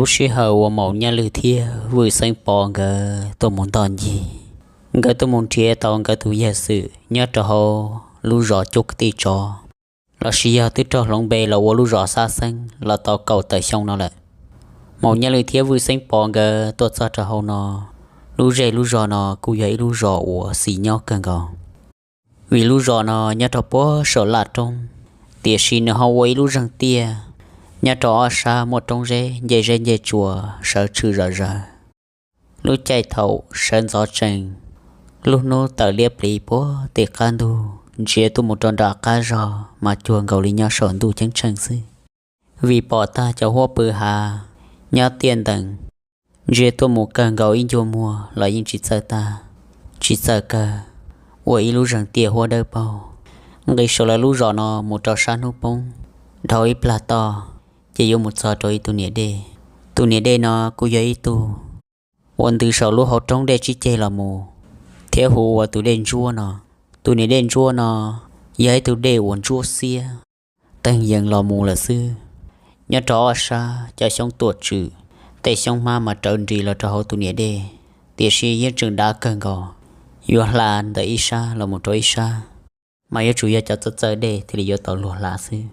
Lub sij hawm uas Maum Nyaj Lwm thiab Vwj Xeeb Pov nkawd tuaj mus ntoj ncig, nkawd tuaj mus nrhiav tau nkawd tus yawg Xwm nyob rau hauv lub zos Cuab Kwv Tij Tsov, los sis yog twb raug hloov npe los ua lub zos Xab Xeeb los tau kaum tawm xyoo no lawm. Maum Nyaj Lwm thiab Vwj Xeeb Pov nkawd tuaj txog rau hauv no, lub zej lub zos no kuj yog ib lub zos uas xis nyob kawg nkaus. Vim lub zos no nyob rau puag saum laj roob, tiam sis nws ho ua ib lub zeeg tiaj nyob rau ob sab muaj roob zeb nce zeb nce tsua sawv tshwm zom zaws. Lub caij thaum sawv ntxov tsees, lub hnub tawm liab pliv puag tim qab ntug ntsia tuaj mus rau nram qab zog mas cuag nkaus li nyob saum ntuj ceeb tsheej xwb. Vim pom tag cov huab pw hav nyob tiaj ntees, ntsia tuaj mus kawg nkaus ib ncua muag los yeej tsis txawj tag, tsis txawj kawg, ua ib lub zeeg tiaj huab dawb paug nqis saum lawv lub zos no mus rau sab hnub poob, dhau ib plag toj ces yuav mus txog rau ib tug niam dej. Tus niam dej no kuj yog ib tug uas ntws saum lub hauv roob dej tsib ceg los mus, thiab hu ua tus dej Ntsuab no. Tus niam dej Ntsuab no yog ib tug dej uas ntsuab xiab, teeg yees los mus lawm xwb. Nyob rau ob sab cov xyoob tuam tswm, tej xyoob hmab mas rawv nris los rau hauv tus niam dej, tiam sis yeej tseem dav kawg nkaus, yuav hla ntawm ib sab los mus rau ib sab mas yuav tsum yog cov txawj txawj dej thiaj li yuav tau luag hla xwb.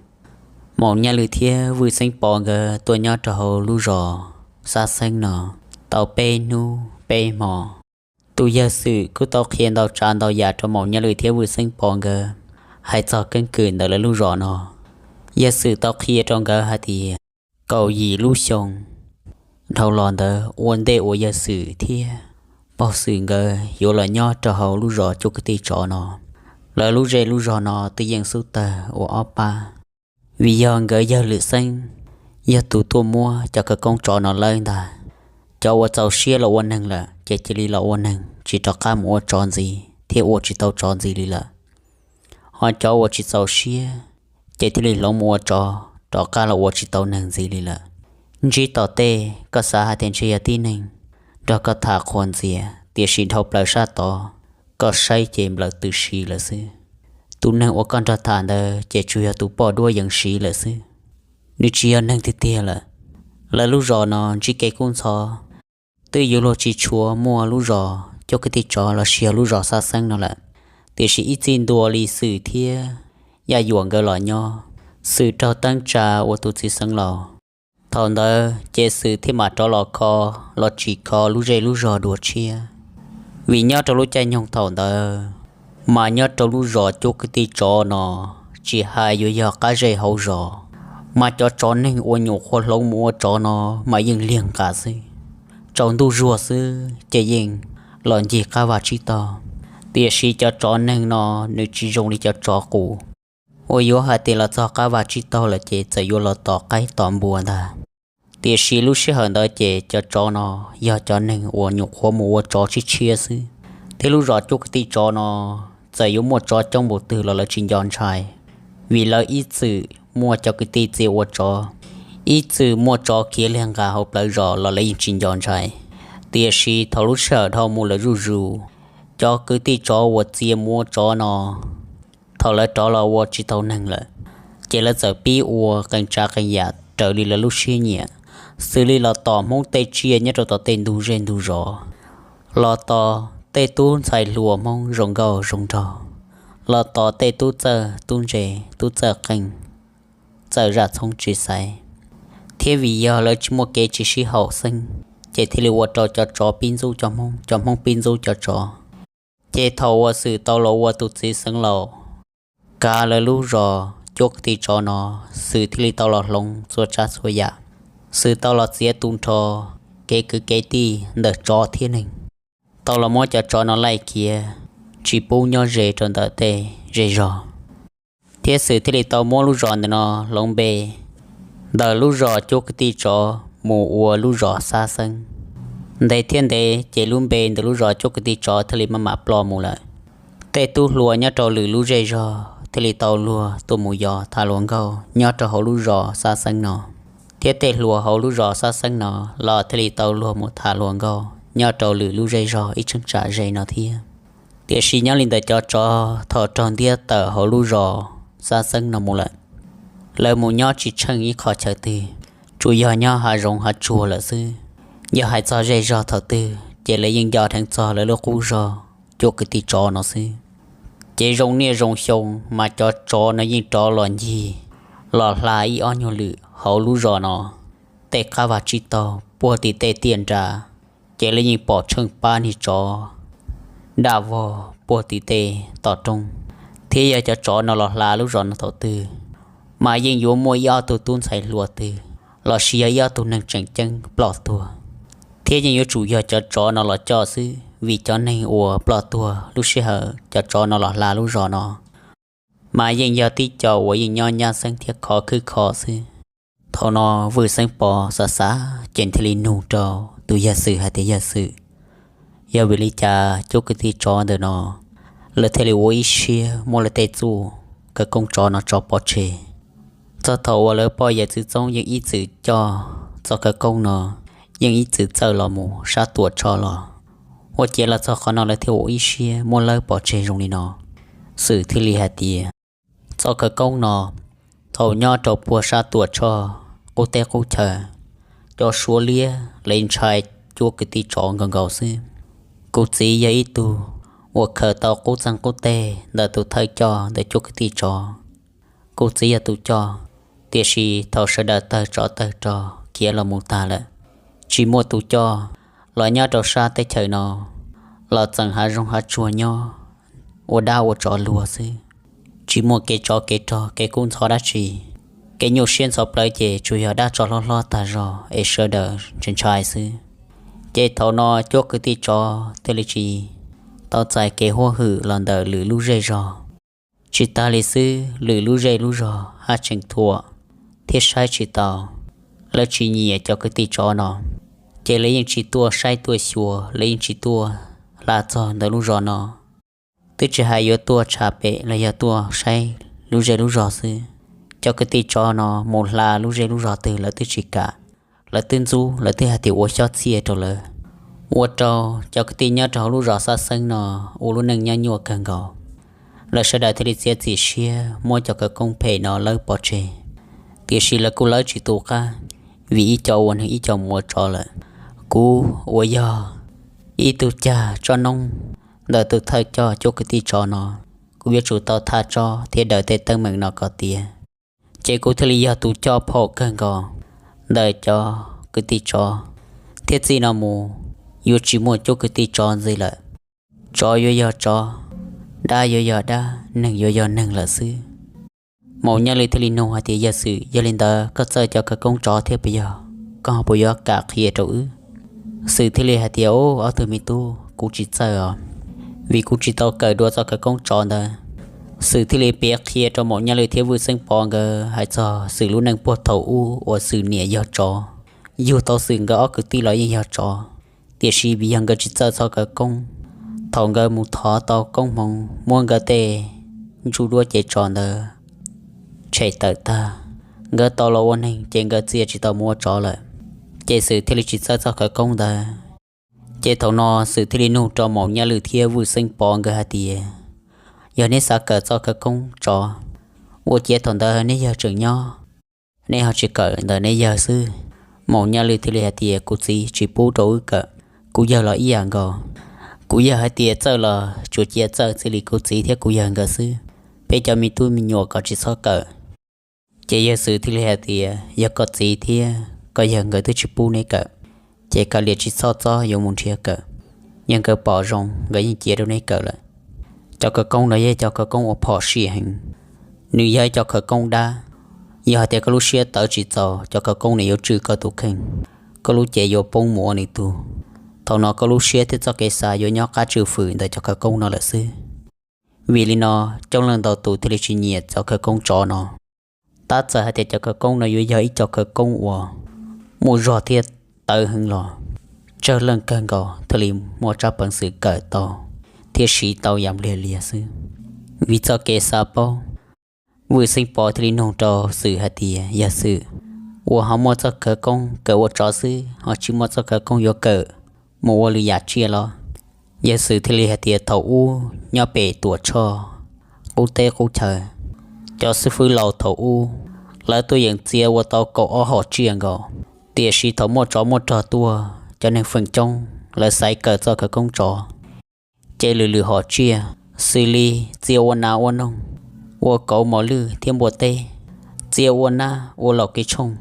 Maum Nyaj Lwm thiab Vwj Xeeb Pov nkawd tuaj nyob rau hauv lub zos Xab Xeeb no tau peb hnub peb hmo. Tus yawg Xwm kuj tau qhia ntau tsav ntau yam rau Maum Nyaj Lwm thiab Vwj Xeeb Pov nkawd hais txog keeb kwm ntawm lawv lub zos no. Yawg Xwm tau qhia rau nkawd hais tias kaum yim lub xyoo dhau los ntawd ua ntej uas yawg Xwm thiab pog Xwm nkawd yuav los nyob rau hauv lub zos Cuab Kwv Tij Tsov no, lawv lub zej lub zos no twb yeej xub tawg ua ob pab. Vim yog nkawd yawg Lwm Xeeb yog tus tuaj muab cov khawv koob tsov no lawb ntag. Cov uas txaus siab los ua neeg lawm ces cia li los ua neeg, tsis rov qab mus ua tsov ntxiv thiab ua tsis tau tsov ntxiv li lawm. Ho cov uas tsis txaus siab ces thiaj li hloov mus ua tsov, rov qab los ua tsis tau neeg ntxiv li lawm. Ntsib tom tej koj xav hais tias ntshe yog tib neeg nrog koj tham qhuas ntxias, tiam sis dhau plaws sab tod koj saib ces nplawm tws si lawm xwb. Tus neeg uas koj nrog tham ntawd ces tsuas yog tus poj duab yees siv lawm xwb, nws tsis yog neeg tiag tiag lawm. Lawv lub zos no ntsib kev kub ntxhov, twb yuav luag tsis tshua muaj lub zos Cuab Kwv Tij Tsov los sis yog lub zos Xab Xeeb no lawm. Tiam sis ib txij ntua li Xwm thiab Yaj Yuam nkawd los nyob, Xwm raug teeb tsa ua tus txiv xeev laus. Thaum ntawd ces Xwm thiaj mam rov los kho, los tsim kho lub zej lub zos dua tshiab. Vim nyob rau lub caij nyoog thaum ntawd, mas nyob rau lub zos Cuab Kwv Tij Tsov no, tsis hais yuav yog qab zej hauv zos, mas cov tsov neeg uas nyuam qhuav hloov mus ua tsov no mas yeej liag nqas xwb. Tsaus ntuj zuag xwb ces yeej los ncig qab vaj tsib taug. Tiam sis cov tsov neeg no nws tsis zoo li cov tsov qus uas yuav hais tias los txog qab vaj tsib taug lawm ces txawm yuav los tom qaib tom npua ntag. Tiam sis lub sij hawm ntawd ces cov tsov no yog cov neeg uas nyuam qhuav mus ua tsov tshiab tshiab xwb, thiab lub zos Cuab Kwv Tij Tsov no txawm yuav muaj tsov coob npaum twg los lawv tsis nco ntshai, vim lawv ib txwm muaj cov kwv tij txia ua tsov, ib txwm muaj tsov khiav liag nqas hauv plawv zos los lawv yeej tsis nco ntshai. Tiam sis thaum lub sij hawm dhau mus lawm zuj zus, cov kwv tij tsov uas txia mus ua tsov no, thaum lawv rov los ua tsis tau neeg lawm, ces lawv txawm pib ua qee tsav qee yam raws li lawv lub siab nyiam, xws li los tom Hmoob tej tsiaj nyob rau tom tej ntug zej ntug zos, los tom tej tub ntxhais hluas Hmoob zoo nkauj zoo nraug, los tom tej tub txawj tub ntse, tub txawj qeej, txawj zaj txhoov tsis xaiv. Thiab vim yog lawv tsis muaj kev tsis sib haum xeeb, ces thiaj li ua rau cov tsov pib ntxub cov Hmoob, cov Hmoob pib ntxub cov tsov. Ces thaum uas Xwm tau los ua tus txiv xeev laus, kav lawv lub zos Cuab Kwv Tij Tsov no, Xwm thiaj li tau los hloov txhua tsav txhua yam. Xwm tau los txiav tu nrho kev kwv kev tij ntawm tsov thiab neeg, tau los muab cov tsov no laij khiav, tsis pub nyob ze rau ntawm tej zej zog. Thiab Xwm thiaj li tau muab lub zos ntawm no hloov npe ntawm lub zos Cuab Kwv Tij Tsov mus ua lub zos Xab Xeeb. Ntev thiab ntev ces lub npe ntawm lub zos Cuab Kwv Tij Tsov thiaj li maj mam ploj mus lawm. Tej tub hluas nyob rau lwm lub zej zog thiaj li tau luag tuaj mus yos tham hluas nkauj nyob rau hauv lub zos Xab Xeeb no, thiab tej hluas hauv lub zos Xab Xeeb no los thiaj li tau luag mus tham hluas nkauj nyob rau lwm lub zej zog ib cheeb tsam ze no thiab. Tiam sis nyob li ntawm cov tsov, thaum raug ntiab tawm hauv lub zos Xab Xeeb no mus lawm, lawv mus nyob tsis tsheej ib qho chaw twg, tsuas yog nyob hav zoov hav tsuag lawm xwb. Yog hais txog zej zog thaum twg ces lawv yeej nco dheev txog lawv lub qub zog cuab kwv tij tsov no xwb. Ces zoo niaj zoo xyoo mas cov tsov no yeej rov los ncig los hla ib ob nyuag lwm hauv lub zos no. Tej qab vaj tsib taug puag tim tej tiaj nrad, ces lawv yeej pom tsheej pab niag tsov daj vog puag tim tej tom roob. Thiab yog cov tsov no los hla lub zos no thaum twg, mas yeej yuav muaj ib ob tug tub ntxhais hluas twg lossis yog ib ob tug neeg tseem ceeb ploj tuag, thiab yeej yuav tsum yog cov tsov no los coj xwb, vim cov neeg uas ploj tuag lub sij hawm cov tsov no los hla lub zos no mas yeej yog tib co uas yeej nyob nyab xeeb thiab khov khwb kho xwb. Thaum no Vwj Xeeb Pov xav xav ces thiaj li nug rau tus yawg Xwm hais tias, Yawg Xwm, yog vim li cas cuab kwv tij tsov ntawm no lawv thiaj li ua ib siab muab lawv tej txuj khawv koob tsov no tso pov tseg? Txog thaum uas lawv poj yawm txwv Txoob yeej ib txwm coj txoj khawv koob no, yeej ib txwm txawj los mus sab Tuam Tshoj los, ua ciav los txog qhov no lawv thiaj ua ib siab muab lawb pov tseg zoo li no. Xwm thiaj li hais tias, Txoj khawv koob no thaum nyob rau puag sab Tuam Tshoj qub teb qub chaw, cov Suav liab lawv ntshai cuab kwv tij tsov nkaus nkaus xwb. Kuv txiv yog ib tug uas khaws tau qub txeeg qub teg ntawm tus thawj coj ntawm cuab kwv tij tsov. Kuv txiv yog tus coj, tiam sis thaum sawv daws tawg tsov tawg rog khiav los mus tag lawm, tsis muaj tus coj los nyob rau sab teb chaws no, los txeem hav zoov hav tsuag nyob ua dab ua tsov luag xwb. Tsis muaj kev tsov kev rog kev kub ntxhov dab tsi. Kev nyuaj siab ntxhov plawv ces tsuas yog dab tsov hlob hlob tag zog es sawv daws ntshai ntshai xwb. Ces thaum no cuab kwv tij tsov thiaj li tsis tau txais kev huab hwm los ntawm lwm lub zej zog. Tsis tas li xwb, lwm lub zej lub zog haj tseem thuam thiab saib tsis taus, lawv tsis nyiam cov kwv tij tsov no, ces lawv yeej tsis tuaj saib tuaj xyuas, lawv yeej tsis tuaj hla txog ntawm lub zos no. Twb tsis hais yuav tuaj tsham pem los yog tuaj saib lub zej lub zog xwb. Cov kwv tij tsov no mus hla lub zej lub zog twg lawv twb tsis kam, lawv twb ntxub, lawv twb hais tias ua xyob txiaj rau lawv, ua rau cov kwv tij nyob rau hauv lub zos Xab Xeeb no ua lub neej nyuaj nyuaj kawg nkaus. Lawv sawv daws thiaj li txiav txim siab muab cov khawv koob phem no lawb pov tseg, tiam sis lawv kuj lawb tsis tu qab, vim ib co ua neeg ib co mus ua tsov lawm. Kuv uas yog ib tug cag tsob noob ntawm tus thawj coj cuab kwv tij tsov no, kuv yuav tsum tau thaj tsob thiab daws tej teeb meem no kom tiav. Ces kuv thiaj li yog tus coj phem kawg nkaus ntawm cov kwv tij tsov, thiab txij no mus yuav tsis muaj cuab kwv tij tsov ntxiv lawm. Tsov yuav yog tsov, dab yuav yog dab, neeg yuav yog neeg lawm xwb. Maum Nyaj Lwm thiaj li nug hais tias, Yawg Xwm, yog li ntawd koj txawj cov khawv koob tsov thiab puas yog? Koj puas yuav kam qhia rau wb? Xwm thiaj li hais tias, Ub, ob tug me tub, kuv tsis txawj os, vim kuv tsis tau kawm dua txoj khawv koob tsov ntawd. Xwm thiaj li piav qhia rau Maum Nyaj Lwm thiab Vwj Xeeb Pov nkawd hais txog Xwm lub neej puag thaum ub uas Xwm niam yog tsov, yug tau Xwm nkawd ob kwv tij los yeej yog tsov. Tiam sis vim yog nkawd tsis txawj txoj khawv koob, thaum nkawd mus thov tau koob hmoov muab nkawd tej ntsuj duab cev tsov ntawd tshem tawm tag, nkawd tau los ua neeg ces nkawd txia tsis tau mus ua tsov lawm. Ces Xwm thiaj li tsis txawj txoj khawv koob ntawd. Ces thaum no Xwm thiaj li nug rau Maum Nyaj Lwm thiab Vwj Xeeb Pov nkawd hais tias, Yog neb xav kawm txoj khawv koob tsov, ua ciav thaum ntawd neb yawg tseem nyob, neb ho tsis kawm ntawm neb yawg xwb? Maum Nyaj Lwm thiaj li hais tias, Kuv txiv tsis pub rau wb kawm, kuv yawg los ib yam nkaus. Kuv yawg hais tias txawj los tsuas cia txawj txij li kuv txiv thiab kuv yawg nkawd xwb, peb cov me tub me nyuam kom tsis txhob kawm. Ces Yawg Xwm thiaj li hais tias, Yog koj txiv thiab koj yawg nkawd twb tsis pub neb kawm, ces kav liam tsis txhob txob yuav mus nrhiav kawm. Yog nkawd pom zoo nkawd yeej cia rau neb kawm lawm. Cov khawv koob no yog cov khawv koob uas phom sij heev, nws yog ib cov khawv koob dab. Yog hais tias koj lub siab tawv tsis txaus, cov khawv koob nws yuav tswj koj tus kheej, koj lub cev yuav poob mus ua nws tug. Thaum no koj lub siab thiab txoj kev xav yuav nyob qab tswj fwm ntawm cov khawv koob no lawm xwb. Vim li no, coob leej ntau tus thiaj li tsis nyiam cov khawv koob tsov no. Tab txawm hais tias cov khawv koob no yuav yog ib cov khawv koob uas muaj zog thiab tawv heev los, tsawg leej kawg nkaus thiaj li muaj tsab peev xwm kawm tau thiab siv tau yam liag liag xwb. Vim txoj kev xav paub, Vwj Xeeb Pov thiaj li nug rau Xwm hais tias, Yawg Xwm, ua ho muaj txoj khawv koob kawm ua tsov xwb ho tsis muaj txoj khawv koob yuav kawm mus ua lwm yam tsiaj los? Yawg Xwm thiaj li hais tias, Thaum ub nyob pem Tuam Tshoj qub teb qub chaw, cov xib fwb laus thaum ub Lawv tuaj yeem txia ua tau kaum ob hom tsiaj nkaus. Tiam sis thaum muaj tsov muaj rog tuaj, cov neeg feem coob lawv xaiv kawm txoj khawv koob tsov. Ces lwm lwm hom tsiaj, xws li txia ua nas ua noog, ua kauv mos lwj thiab npua teb, txia ua nab ua laum kev tshooj,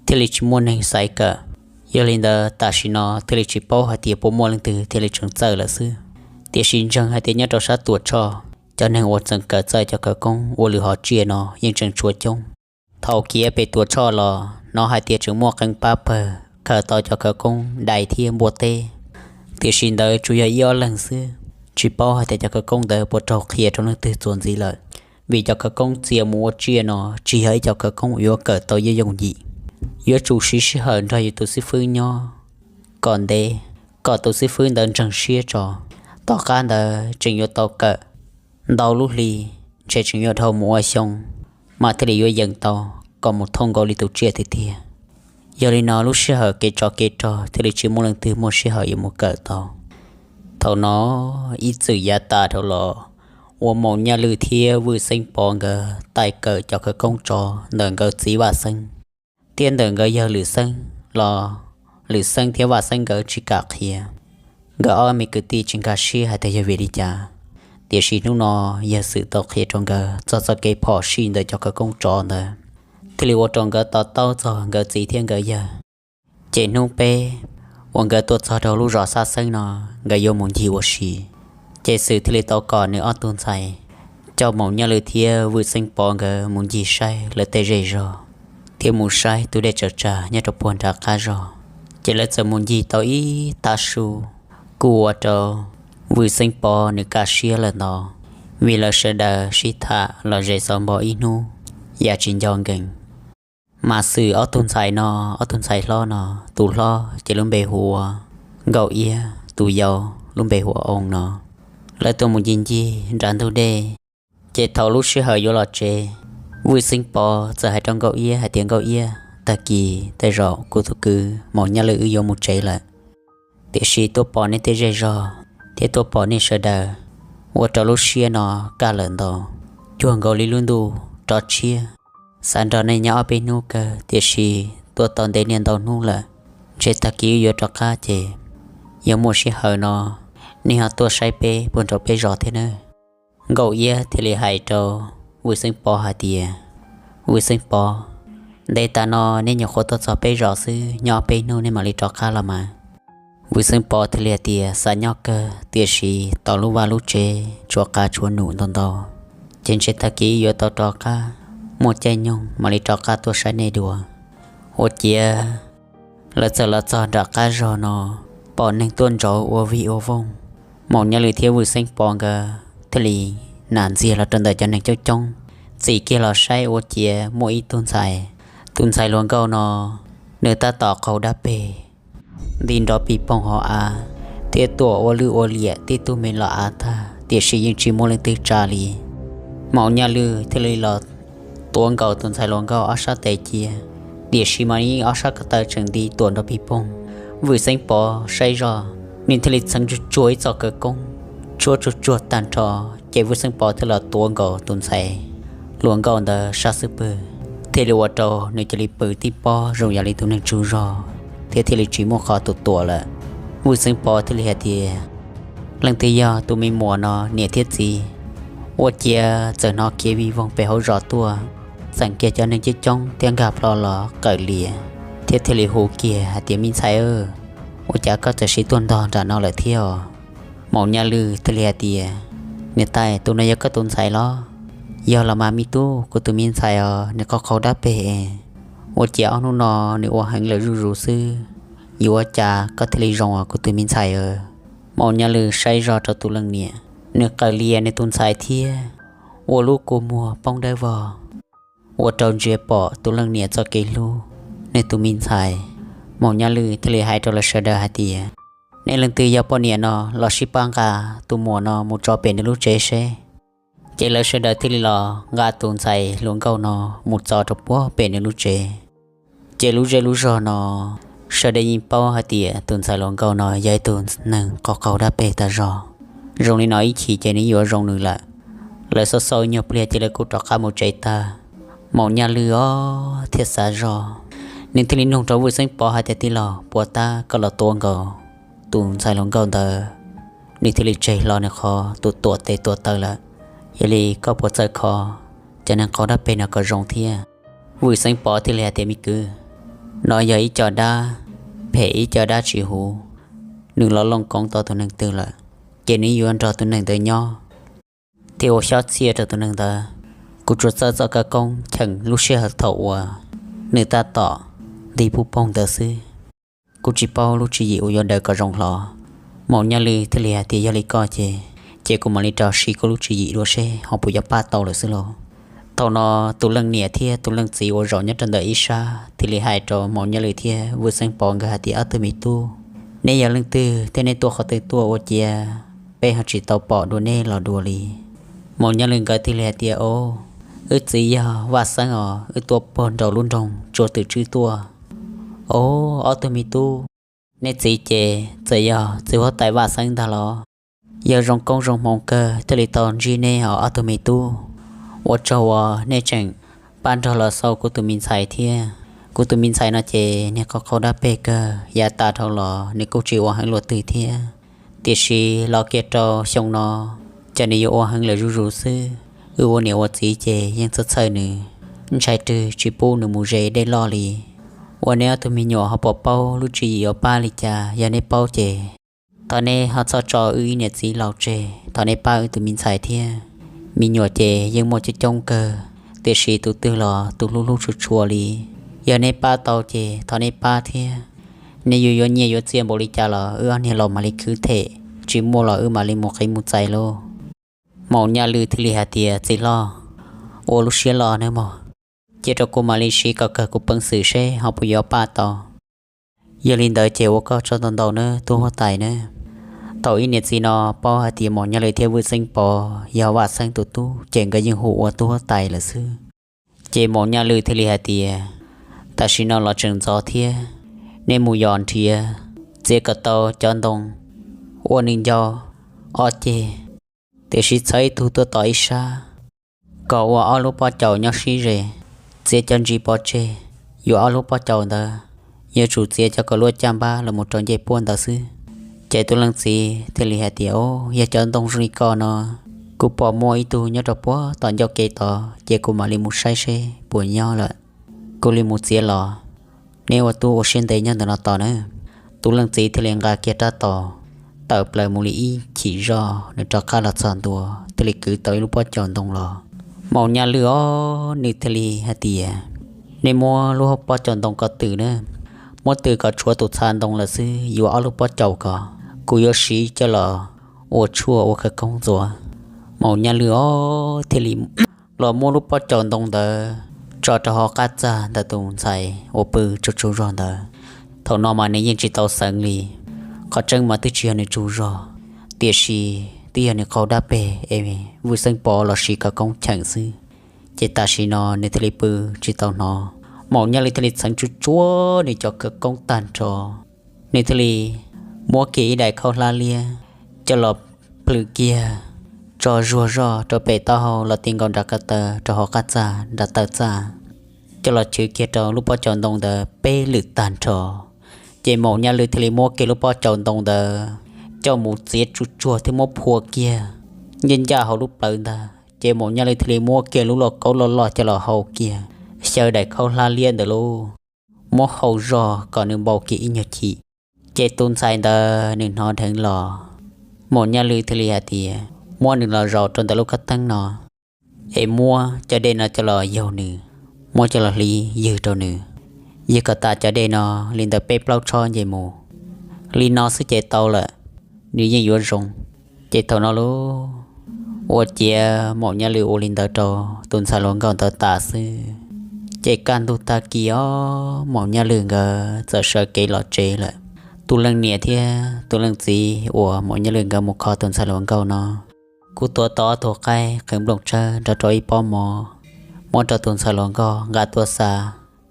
thiaj li tsis muaj neeg xaiv kawm. Yog li ntawd tam sim no thiaj li tsis paub hais tias puas muaj leej twg thiaj li tseem txawj lawm xwb. Tiam sis ntseeg hais tias nyob rau sab Tuam Tshoj, cov neeg uas tseem kawm txawj cov khawv koob ua lwm hom tsiaj no yeej tseem tshuav coob. Thaum khiav pem Tuam Tshoj los hnov hais tias tseem muaj qee pab pawg khaws tau cov khawv koob dais thiab npua teb, tiam sis ntawd tsuas yog ib ob leeg xwb. Tsis paub hais tias cov khawv koob ntawd puas raug qhia rau leej twg txuas ntxiv lawm, vim cov khawv koob txia mus ua tsiaj no tsis yog ib cov khawv koob yuav kawm tau yooj yooj yim. Yuav tsum siv sij hawm nrog yus tus xib fwb nyob kom ntev, kom tus xib fwb ntawd ntseeg siab tso. Tom qab ntawd tseem yuav tau kawm ntau lub hli, ntshe tseem yuav dhau mus ua xyoo mas thiaj li yuav yeem tau kom mus thooj nkaus li tus tsiaj tiag tiag. Yog li no lub sij hawm kev tsov kev rog thiaj li tsis muaj leej twg muaj sij hawm yuav mus kawm tau. Thaum no ib txwm yav tas dhau los, uas Maum Nyaj Lwj thiab Vwj Xeeb Pov nkawd tais kawm cov khawv koob tsov ntawm nkawd txiv Vaj Xeeb thiab ntawm nkawd yawg Lwm Xeeb los, Lwm Xeeb thiab Vaj Xeeb nkawd tsis kam qhia. Nkawd ob me kwv tij tsis nkag siab hais tias yog vim li cas. Tiam sis hnub no yawg Xwm tau qhia rau nkawd txog txoj kev phom sij ntawm cov khawv koob tsov ntawd, thiaj li ua rau nkawd to taub txog nkawd txiv thiab nkawd yawg. Ces hnub peb uas nkawd tuaj txog rau lub zos Xab Xeeb no, nkawd yuav mus ncig ua si. Ces Xwm thiaj li tau kom nws ob tug ntxhais coj Maum Nyaj Lwj thiab Vwj Xeeb Pov nkawd mus ncig saib lawv tej zej zog, thiab mus saib tus dej tsaws tsag nyob rau puag nram qab zos. Ces lawv txawm mus ncig tau ib tag su, kuj ua rau Vwj Xeeb Pov nws kaj siab lawm ntau, vim lawv sawv daws sib tham los zes xov npo ib hnub yam tsis nco nkees. Mas Xwm ob tug ntxhais no, ob tug ntxhais hlob no, tus hlob ces lub npe hu ua Nkauj Iab, tus yau lub npe hu ua Oo no. Lawv tuaj mus ncig ncig nram ntug dej, ces thaum lub sij hawm yuav los tsev, Vwj Xeeb Pov txawm hais rau Nkauj Iab hais tias, Nkauj Iab, tag kis tej zaum kuv tus kwv Maum Nyaj Lwj wb yuav mus tsev lawm. Tiam sis tuaj pom nej tej zej zog thiab tuaj pom nej sawv daws, ua rau lub siab no kaj lawm ntau, cuag nkaus li lub ntuj rov tshiab. Xav nrog nej nyob ob peb hnub kawg, tiam sis tuaj tau ntev niaj ntau hnub lawm, ntshe tag kis wb yuav rov qab ces yog muaj sij hawm no nej ho tuaj saib peb puag nraum peb zos thiab nawb. Nkauj Iab thiaj li hais rau Vwj Xeeb Pov hais tias, Vwj Xeeb Pov, ntev tas no nej nyuam qhuav tuaj txog peb zos xwb, nyob ob peb hnub nej mam li rov qab los mas. Vwj Xeeb Pov thiaj li hais tias, xav nyob kawg, tiam sis tos lub vaj lub tsev tshuav qav tshuav num ntau ntau, ces ntshe tag kis yuav tau rov qab, muaj caij nyoog mam li rov qab tuaj saib nej dua. Ua ciav lawv txawm los txog nram qab zos no, pom neeg tuaj ntsauv ua vig ua voog. Maum Nyaj Lwj thiab Vwj Xeeb Pov nkawd thiaj li nam ntxiag los rau ntawm cov neeg coob coob, txim kiag los saib ua ciav muaj ib tug ntxhais. Tus ntxhais hluas nkauj no, nws tab tom qaug dab peg nti nrov pis poog hauv av, thiab tuam ua lwj ua liam tib tug me los av tag, tiam sis yeej tsis muaj leej twg tsa li. Maum Nyaj Lwj thiaj li los tuav nkaus tus ntxhais hluas nkauj ob sab tes cia, tiam sis mas nws yeej ob sab ko taw tseem nti tuam nrov pis poog. Vwj Xeeb Pov saib zoj, nws thiaj li txheev tsuag tsuag ib txoj khawv koob, tshuab tsuag tsuag tag nrho, ces Vwj Xeeb Pov thiaj los tuav nkaus tus ntxhais hluas nkauj ntawd sab xub pwg, thiaj li ua rau nws cia li pw tib pob zoo yam li tus neeg tsaug zog, thiab thiaj li tsis muaj qhov tuam tuam lawm. Vwj Xeeb Pov thiaj li hais tias, leej twg yog tus me muam no niam thiab txiv? Ua ciav txawm hnov khiav vig voog pem hauv zos tuaj, txeem kiag cov neeg coob coob thiab nkag plho los qawm lias, thiab thiaj li hu kiag hais tias, me ntxhais, ua cas koj txawm siv tuaj ntog nram no lawm thiab os? Maum Nyaj Lwj thiaj li hais tias, niam tais, tus no yog koj tus ntxhais los? Yog los mas me tub, kuv tus me ntxhais os, nws qaug qaug dab peg es, ua ciav ob hnub no nws ua heev lawm zuj zus xwb, yuav ua cas koj thiaj li zoo os kuv tus me ntxhais? Maum Nyaj Lwj saib zoj rau tus leej niam, nws qawm lias nws tus ntxhais thiab ua lub kua muag poob dawb vog, ua rau ntsia pom tus leej niam txoj kev hlub nws tus me ntxhais. Maum Nyaj Lwj thiaj li hais rau lawv sawv daws hais tias, nej leej twg yog poj niam no los sib pab nqa tus muam no mus tso pem nws lub tsev seb. Ces lawv sawv daws thiaj li los nqa tus ntxhais hluas nkauj no mus tso rau puag pem nws lub tsev. Ces lub zej lub zog no sawv daws yeej paub hais tias tus ntxhais hluas nkauj no yog ib tug neeg qaug qaug dab peg tag zog. Zoo li no ib chim ces nws yuav zoo nws lawm. Lawv xauj xauj nyuag pliag ces lawv kuj rov qab mus tsev tag. Maum Nyaj Lwj os thiaj xav zog, nws thiaj li nug rau Vwj Xeeb Pov hais tias, tij laug, puas tab koj los tua nkaus tus ntxhais hluas nkauj ntawd? Nws thiaj li tseg hlo nws qhov tus tuam tes tuam taw lawm. Yog li koj puas txawj kho cov neeg qaug dab peg no kom zoo thiab? Vwj Xeeb Pov thiaj li hais tias, me kwv, no yog ib co dab phem ib co dab tsis huv. Nws los looj koov tau tus neeg twg lawm, ces nws yuav nrog tus neeg ntawd nyob thiab ua xyob txhiaj rau tus neeg ntawd. Kuv tsuas txawj txoj khawv koob cheem lub sij hawm thaum uas nws tab tom nti pub poog ntawd xwb. Kuv tsis paub lub tswv yim uas yuav daws kom zoo hlo. Maum Nyaj Lwj thiaj li hais tias, yog li koj ces, ces kuv mam li rau siv kuv lub tswv yim dua seb ho puas yuav pab tau lawm xwb lauj. Thaum no tus leej niam thiab tus leej txiv uas zaum nyob rau ntawm ib sab thiaj li hais rau Maum Nyaj Lwj thiab Vwj Xeeb Pov nkawd hais tias, ob tug me tub, neb yog leej twg thiab neb tuaj qhov twg tuaj ua ciav peb ho tsis tau pom dua neb los dua li? Maum Nyaj Lwj nkawd thiaj li hais tias, o, wb txiv yog Vaj Xeeb os, wb tuaj puag nraum lub nroog Tsua Twm Tswb tuaj. O, ob tug me tub, neb txiv ces txawm yog txiv huab tais Vaj Xeeb ntag los? Yog zoo koob zoo hmoov kawg thiaj li tau ntsib neb os ob tug me tub. Ua tsaug uas nej tseem pab nrog los xauj kuv tus me ntxhais thiab. Kuv tus me ntxhais no ces niag qaug qaug dab peg kawg, yav tas dhau los nws kuj tsis ua heev luaj twg thiab. Tiam sis los kiag rau xyoo no, ces nws yuav ua heev lawm zuj zus xwb. Wb ua niam ua txiv ces yeej txhawj txhawj nws, ntshai twg tsis pub nws mus ze dej loj li. Ua neb ob tug me nyuam ho puas paub lub tswv yim yuav pab li cas? Yog neb paub ces thov neb ho txhob tso wb ib niam txiv laus tseg, thov neb pab wb tus me ntxhais thiab. Me nyuam ces yeej muaj coob coob kawg, tiam sis tus twg los tus hlub hlub tshua tshua li. Yog neb pab tau ces thov neb pab thiab. Neb yuav yuav nyiaj yuav txiaj npaum li cas los wb ob niag laus mam li khwv them, tsis muaj los wb mam li mus qiv mus txais lauj. Maum Nyaj Lwj thiaj li hais tias, txiv hlob, ua lub siab loj nawb mog, cia rau kuv mam li siv kom kawg kuv peev xwm seb ho puas yuav pab tau. Yog li ntawd ces ua koj tsaug ntau ntau nawb tub huab tais nawb. Thaum ib niam txiv no paub hais tias Maum Nyaj Lwj thiab Vwj Xeeb Pov yog Vaj Xeeb tus tub ces nkawd yeej hu ua tub huab tais lawm xwb. Ces Maum Nyaj Lwj thiaj li hais tias, tam sim no los tseem ntxov thiab, nej mus yos nrhiav txiav kom tau cov ntoo ua nws ncau ob ceg, tiam sis txhawb ib tug tuaj tos ib sab, kom ua ob lub pob caus nyob sib ze, txiav cov ntsis pov tseg. Yuav ob lub pob caus ntawd yuav tsum txiav cov kom luaj caj npab los mus rau ncej puab ntawd xwb. Ces tus leej txiv thiaj li hais tias, o, yog cov ntoo zoo li ko no, kuv pom muaj ib tug nyob rau puag tom ncauj kev tod, ces kuv mam li mus saib seb puas nyob lawm, kuv li mus txiav los. Neb ua tub ua siab ntev nyob ntawm no tos nawb. Tus leej txiv thiaj li nqa kiag rab taus tawm plaws mus li ib chim zoj, nws rov qab los txog ntua thiaj li kwv tau ib lub pob caus ntoo los. Maum Nyaj Lwj os, nws thiaj li hais tias, nej muab lub pob caus ntoo ko twm nawb, muab twm kom tshuav tus txha ntoo lawm xwb, yuav ob lub pob caus ko, kuv yuav siv coj los ua tshuaj ua khawv koob ntxuav. Maum Nyaj Lwj os thiaj li los muab lub pob caus ntoo ntawd tso rau hauv qab txaj ntawm tus ntxhais uas pw tsaug tsaug zog ntawd. Thaum no mas nws yeej tsis tau xeev li, qhov tseeb mas twb tsis yog nws tsaug zog, tiam sis twb yog nws qaug dab peg es Vwj Xeeb Pov los siv khawv koob cheem xwb. Ces tam sim no nws thiaj li pw tsis tau hnov. Maum Nyaj Lwj thiaj li txheev tsuj tsuav nws cov khawv koob tag nrho, nws thiaj li muab kiag ib daim khaub hlab liab coj los plhws kiag tso zuag zog rau pem taub hau los ti nkaus nram ko taw rau hauv qab txaj nram taw txaj, coj los chwv kiag rau lub pob caus ntoo ntawd peb lwm tag nrho. Ces Maum Nyaj Lwj thiaj li muab kiag lub pob caus ntoo ntawd coj mus txiav tsuj tsuag thiab muab phua kiag ncaj ncaj hauv lub plawv ntag. Ces Maum Nyaj Lwj thiaj li muab kiag lub lauj kaub loj loj coj los hau kiag, xyaw daim khaub hlab liab ntawd lauj, muab hau zog kom nws npau kiag ib nyuag chim. Ces tus ntxhais ntawd nws hnov dheev los, Maum Nyaj Lwj thiaj li hais tias, muab nws los zaum rau ntawm lub kab teeb no, es muab cov dej no coj los yaug nws, muab coj los hliv ywg rau nws, ywg kom tas cov dej no li ntawm peb plaub tshob nce mus. Li no xwb ces tau lawm, nws yeej yuav zoo. Ces thaum no lauj, ua ciav Maum Nyaj Lwj ua li ntawd rau tus ntxhais hluas nkauj ntawd tas xwb. Ces kaj ntug tag kis os, Maum Nyaj Lwj nkawd txawm sawv kev los tsev lawm. Tus leej niam thiab tus leej txiv uas Maum Nyaj Lwj nkawd mus kho tus ntxhais hluas nkauj no, kuj tuav tau ob tug qaib qhwv nplooj tsawb nrog rau ib pob mov, muab rau tus ntxhais hluas nkauj nqa tuaj xa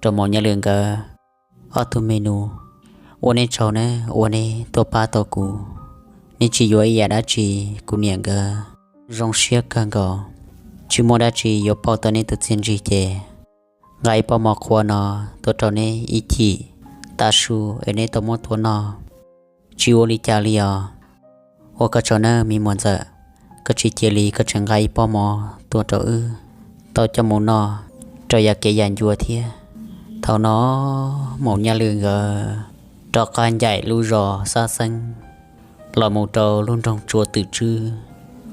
rau Maum Nyaj Lwj nkawd. Ob tug me nus, ua neb tsaug nawb, ua neb tuaj pab tau kuv. Neb tsis yuav ib yam dab tsi, kuv niam nkawd zoo siab kawg nkaus, tsis muaj dab tsi yuav pauj tau neb tus txiaj ntsig ces nqa ib pob mov qhua no tuaj rau neb ib chim tav su es neb tau muab tua noj. Tsis ua li cas li os. Ua koj tsaug nawb me muam ntxawm, koj tsis cia li koj tseem nqa ib pob mov tuaj rau wb tau coj mus noj rau yav kev yav ncua thiab. Thaum no Maum Nyaj Lwm nkawd rov qab ncaim lub zos Xab Xeeb los mus rau lub nroog Tsua Twm Tswb.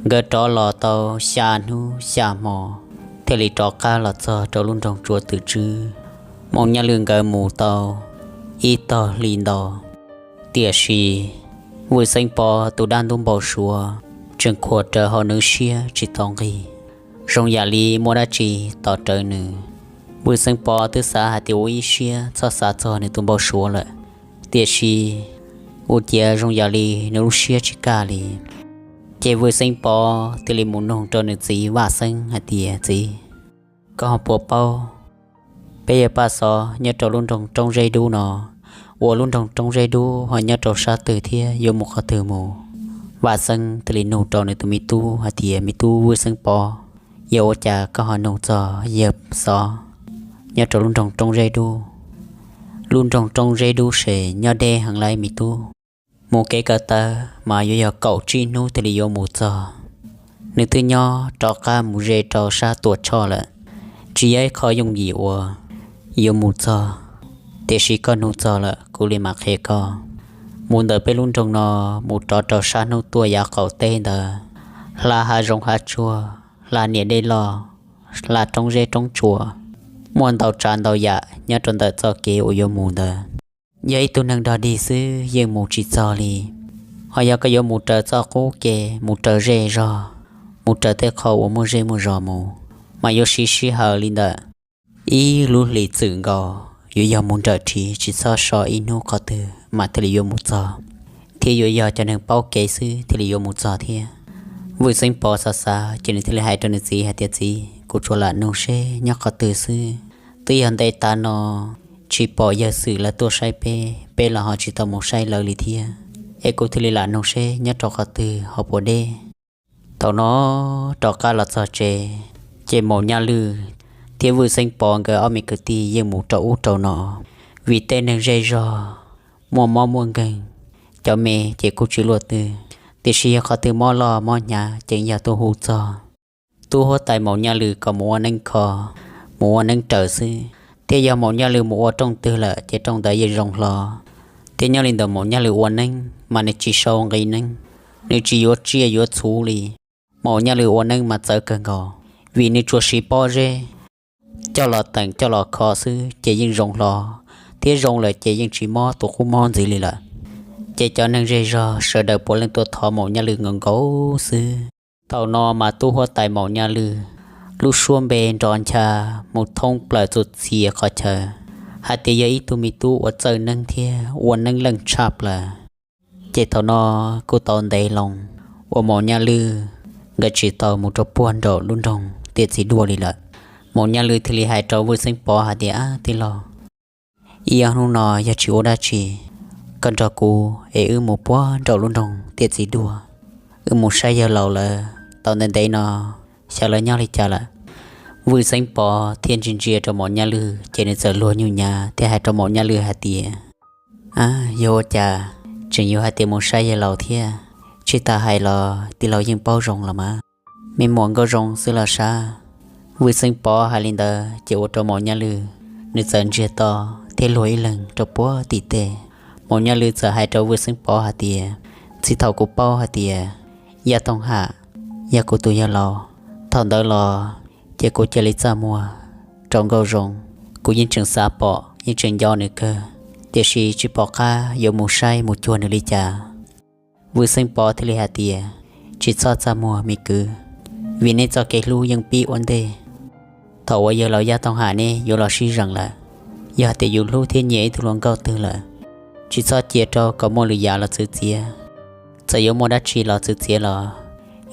Nkawd rov los tau xya hnub xya hmo thiaj li rov qab los txog rau lub nroog Tsua Twm Tswb. Maum Nyaj Lwm nkawd mus tau ib tog hli ntau, tiam sis Vwj Xeeb Pov tus dab ntub npau suav tseem khuam rawv hauv nws siab tsis tau nqig, zoo yam li muaj dab tsi tos rawv nws. Vwj Xeeb Pov twb xav hais tias ua ib siab txhob xav txog nws tus npau suav lawm, tiam sis ua ciav zoo yam li nws lub siab tsis kaj li. Ces Vwj Xeeb Pov thiaj li mus nug rau nws txiv Vaj Xeeb hais tias, Txiv, koj ho puas paub peb yawg Paj Xov nyob rau lub nroog Roob Zeb Dub no, uas lub nroog Roob Zeb Dub ho nyob rau sab twg thiab yuav mus qhov twg mus? Vaj Xeeb thiaj li nug rau nws tus me tub hais tias, Me tub Vwj Xeeb Pov, yog ua cas koj ho nug txog yawg Xov nyob rau lub nroog Roob Zeb Dub? Lub nroog Roob Zeb Dub ces nyob deb heev lawm me tub, mus kev ko taw mas yuav yog kaum tsib hnub thiaj li yuav mus txog. Nws twb nyob rov qab mus ze rau sab Tuam Tshoj lawm, tsis yog ib qho yooj yim uas yuav mus txog. Tiam sis koj nug txog lawm kuv li mam qhia koj. Mus ntawm peb lub nroog no mus rov rau sab hnub tuaj yav qaum teb ntawd, hla hav zoov hav tsuag, hla niam dej loj, hla roob zeb roob tsua, muaj ntau tsav ntau yam nyob rau ntawm txoj kev uas yuav mus ntawd. Yog ib tug neeg dog dig xwb yeej mus tsis txog li. Ho yog koj yuav mus raws txoj qub ke, mus raws zej zog, mus raws tej qho uas muaj zej muaj zos mus, mas yuav siv sij hawm li ntawm ib lub hlis txwm nkaus, yuav yog mus nrawm ris tsis txhob so ib hnub qhov twg mas thiaj li yuav mus txog, thiab yuav yog cov neeg paub kev xwb thiaj li yuav mus txog thiab. Vwj Xeeb Pov xav xav ces nws thiaj li hais rau nws txiv hais tias, Txiv, kuv tsuas lam nug seb nyob qhov twg xwb. Twb yog ntev tav no tsis pom yawg Xwm lawv tuaj saib peb, peb los ho tsis tau mus saib lawv li thiab, es kuv thiaj li lam nug seb nyob rau qhov twg ho puas deb. Thaum no rov qab los txog tsev, ces Maum Nyaj Lwj thiab Vwj Xeeb Pov nkawd ob me kwv tij yeej mus rau ub rau no, vim tej neeg zej zog muaj mob muaj nkeeg, cov me ces kuj tsis luaj twg, tiam sis yog qhov twg mob loj mob hnyav ces yog tuaj hu txog tub huab tais Maum Nyaj Lwj kom mus ua neeb kho, mus ua neeb raws xwb. Thiab yog Maum Nyaj Lwj mus ua rooj twg lawm ces rooj ntawd yeej zoo hlo. Thiab nyob li ntawm Maum Nyaj Lwj ua neeb mas nws tsis sau nqi neeb, nws tsis yuav tsiaj yuav txhuv li. Maum Nyaj Lwj ua neeb mas txawv kawg nkaus, vim nws tsuas siv pob zeb coj los teem coj los kho xwb ces yeej zoo hlo, thiab zoo lawm ces yeej tsis mob tus qub mob ntxiv li lawm. Ces cov neeg zej zog sawv daws puav leej tuaj thov Maum Nyaj Lwj nkaus nkaus xwb. Thaum no mas tub huab tais Maum Nyaj Lwj lub suab npe nrov ncha mus thoob plaws txhua txhia qhov chaw, hais tias yog ib tug me tub uas txawj neeb thiab ua neeb leej tshaj plaws. Ces thaum no kuj tau ntev loo uas Maum Nyaj Lwj nkawd tsis tau mus rau puag nraum lub nroog Tiaj Txiv Duaj li lawm. Maum Nyaj Lwj thiaj li hais rau Vwj Xeeb Pov hais tias, Ab tij laug, ib ob hnub no yog tsis ua dab tsi, koj nrog kuv es wb mus puag nraum lub nroog Tiaj Txiv Duaj, wb mus saib yawg laus lawv tau ntev ntev no, xyov lawv nyob li cas lawm. Vwj Xeeb Pov thiaj ntsia ntsia rau Maum Nyaj Lwj ces nws txawm luag nyuj nyav thiab hais rau Maum Nyaj Lwj hais tias, Ab, yog ua cas tseem yuav hais tias mus saib yawg laus thiab? Tsis tas hais los tij laug yeej paub zoo los mas. Me muam nkauj zoo xwb los sab. Vwj Xeeb Pov hais li ntawd ces ua rau Maum Nyaj Lwj nws txawm ntsiag to thiab luag ib leeg rau puag tim tej. Maum Nyaj Lwj txawm hais rau Vwj Xeeb Pov hais tias, Txij thaum kuv paub hais tias Yaj Tooj Ham yog kuv tus yawg laus, thaum ntawd los ces kuv cia li txaj muag rau nkauj zoo. Kuv yeej tseem xav pom yeej tseem nco nws kawg, tiam sis tsis pom qab yuav mus saib mus cuag nws li cas. Vwj Xeeb Pov thiaj li hais tias, Tsis txhob txaj muag me kwv, vim nej txoj kev hlub yeej pib ua ntej. Thaum uas yawg laus Yaj Tooj Ham nej yuav los sib zeem lawm, yog hais tias yus hlub thiab nyiam ib tug hluas nkauj twg lawm, tsis txhob cia rau kom muaj lwm yam los txwv txiav. Txawm yuav muaj dab tsi los txwv txiav los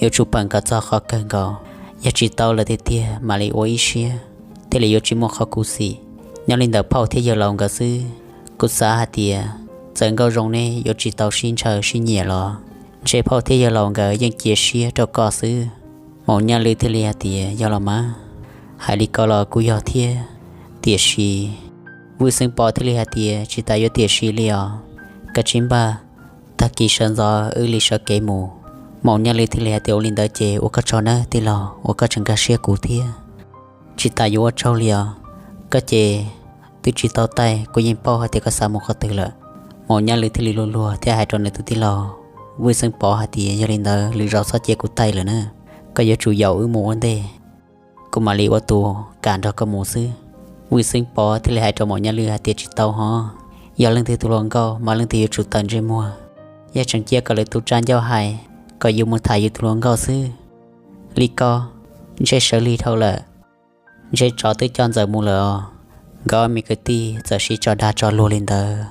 yuav tsum peem kom txog qhov kawg nkaus. Yog tsis tau lawm tiag tiag mam li ua ib siab, thiaj li yuav tsis muaj qhov khuv xim. Nyob li ntawm phauj thiab yawg laus nkawd xwb, kuv xav hais tias txawm nkauj zoo nej yuav tsis tau sib ntshaw sib nyiam los ntshe phauj thiab yawg laus nkawd yeej cia siab rau koj xwb. Maum Nyaj Lwj thiaj li hais tias, Yog los mas, hais li ko los kuj yog thiab. Tiam sis Vwj Xeeb Pov thiaj li hais tias, Tsis tas yuav tiam sis li os, kav tsij npaj, tag kis sawv ntxov wb li sawv kev mus. Maum Nyaj Lwm thiaj li hais tias, Ua li ntawd ces ua koj tsaug nawb tij laug uas koj tseem nkag siab kuv thiab. Tsis tas yuav ua tsaug li os, koj ces twb tsis tau taij, kuv yeej paub hais tias koj xav mus qhov twg lawm. Maum Nyaj Lwm thiaj li luag luag thiab hais rau nws tus tij laug Vwj Xeeb Pov hais tias, Yog li ntawd lwm zaus txhob cia kuv taij lawm na, koj yuav tsum yaum wb mus ua ntej, kuv mam li ua tus kam nrog koj mus xwb. Vwj Xeeb Pov thiaj li hais rau Maum Nyaj Lwm hais tias, Tsis tau hov, yog leej twg tus hluas nkauj mas leej twg yuav tsum tawm ntsej muag. Yog tseem cia kom lwm tus tsa ncauj hais kom yus mus tham yus tus hluas nkauj xwb. Li ko, ntshe sawv lig dhau lawm, ntshe tsov twb coj Ntxawm mus lawm os. Nkawd ob me kwv tij txawm sib tso dag tso luag li ntawd,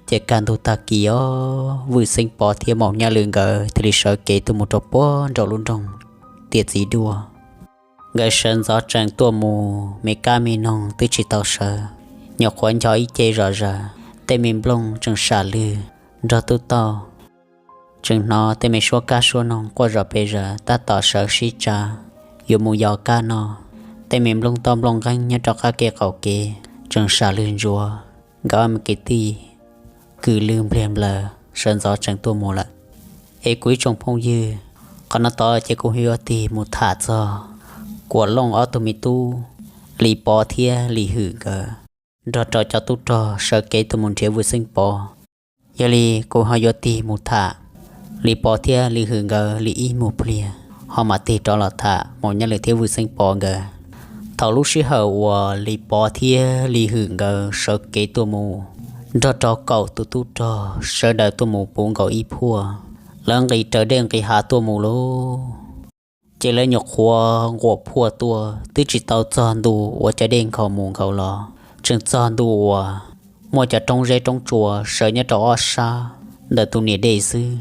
ces kaj ntug tag kis os, Vwj Xeeb Pov thiab Maum Nyaj Lwm nkawd thiaj li sawv kev tuaj mus rau puag nraum lub nroog Tiaj Txiv Duaj. Nkawd sawv ntxov tsees tuaj mus, me kab me noog twb tsis tau sawv, nyuam qhuav ncho ib ce zom zaws, tej me nplooj tseem sam lwg nrog tub tauj. Tseem hnov tej me suab kab suab noog quaj zom pes zaws tab tom sawv sib tsa yuav mus yos kab no. Tej me nplooj toj nplooj nqeeb nyob rau qab kev qaum kev tseem sam lwg ntsuav. Nkawd ob me kwv tij kws lw npliag nplaws sawv ntxov tsees tuaj mus lawm. Es kuv ib tsoom phooj ywg, qhov no tod ces kuv yuav tig mus tham txog Kuam Looj ob tug me tub, Lis Pov thiab Lis Hwm nkawd nrog rau cov tub rog sawv kev tuaj mus nrhiav Vwj Xeeb Pov. Yog li kuv ho yuav tig mus tham Lis Pov thiab Lis Hwm nkawd li ib mus pliag, ho mam tig rov los tham Maum Nyaj Lwm thiab Vwj Xeeb Pov nkawd. Thaum lub sij hawm uas Lis Pov thiab Lis Hwm nkawd sawv kev tuaj mus nrog rau kaum tus tub rog sawv daws tuaj mus puv nkaus ib phuaj, lawv nqis raws dej nqis hav tuaj mus lauj. Ces lawv nyuam qhuav nquam phuaj tuaj twb tsis tau txog ntu uas cov dej nkhaus mus nkaus los, tseem txog ntu uas muaj cov roob zeb roob tsua sawv nyob rau ob sab ntawm tus niam dej xwb.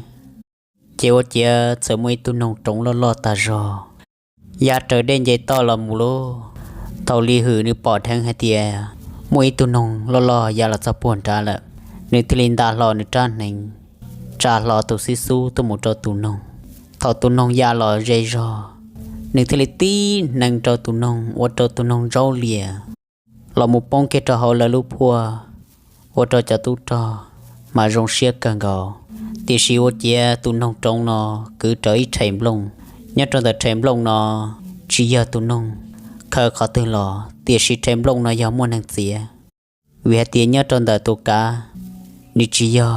Ces ua ciav txawm muaj ib tug noog roov loj loj tag zog ya raws dej nce toj los mus lauj. Thaum Lis Hwm nws pom dheev hais tias muaj ib tug noog loj loj ya los txog puag nrad lawm, nws thiaj li nta hlo nws rab hneev, tsa hlo tus xib xub tuaj mus rau tus noog. Thaum tus noog ya los ze zog, nws thiaj li tib hneev rau tus noog ua rau tus noog ntsaub lias los mus poob kiag rau hauv lawv lub phuaj, ua rau cov tub rog mas zoo siab kawg nkaus. Tiam sis ua ciav tus noog roov no kwv rawv ib rhais nplooj, nyob rau ntawm rhais nplooj no tsis yog tus noog khaws qhov twg los, tiam sis rhais nplooj no yog muaj neeg txiav. Vim hais tias nyob rau ntawm tus kav, nws tsis yog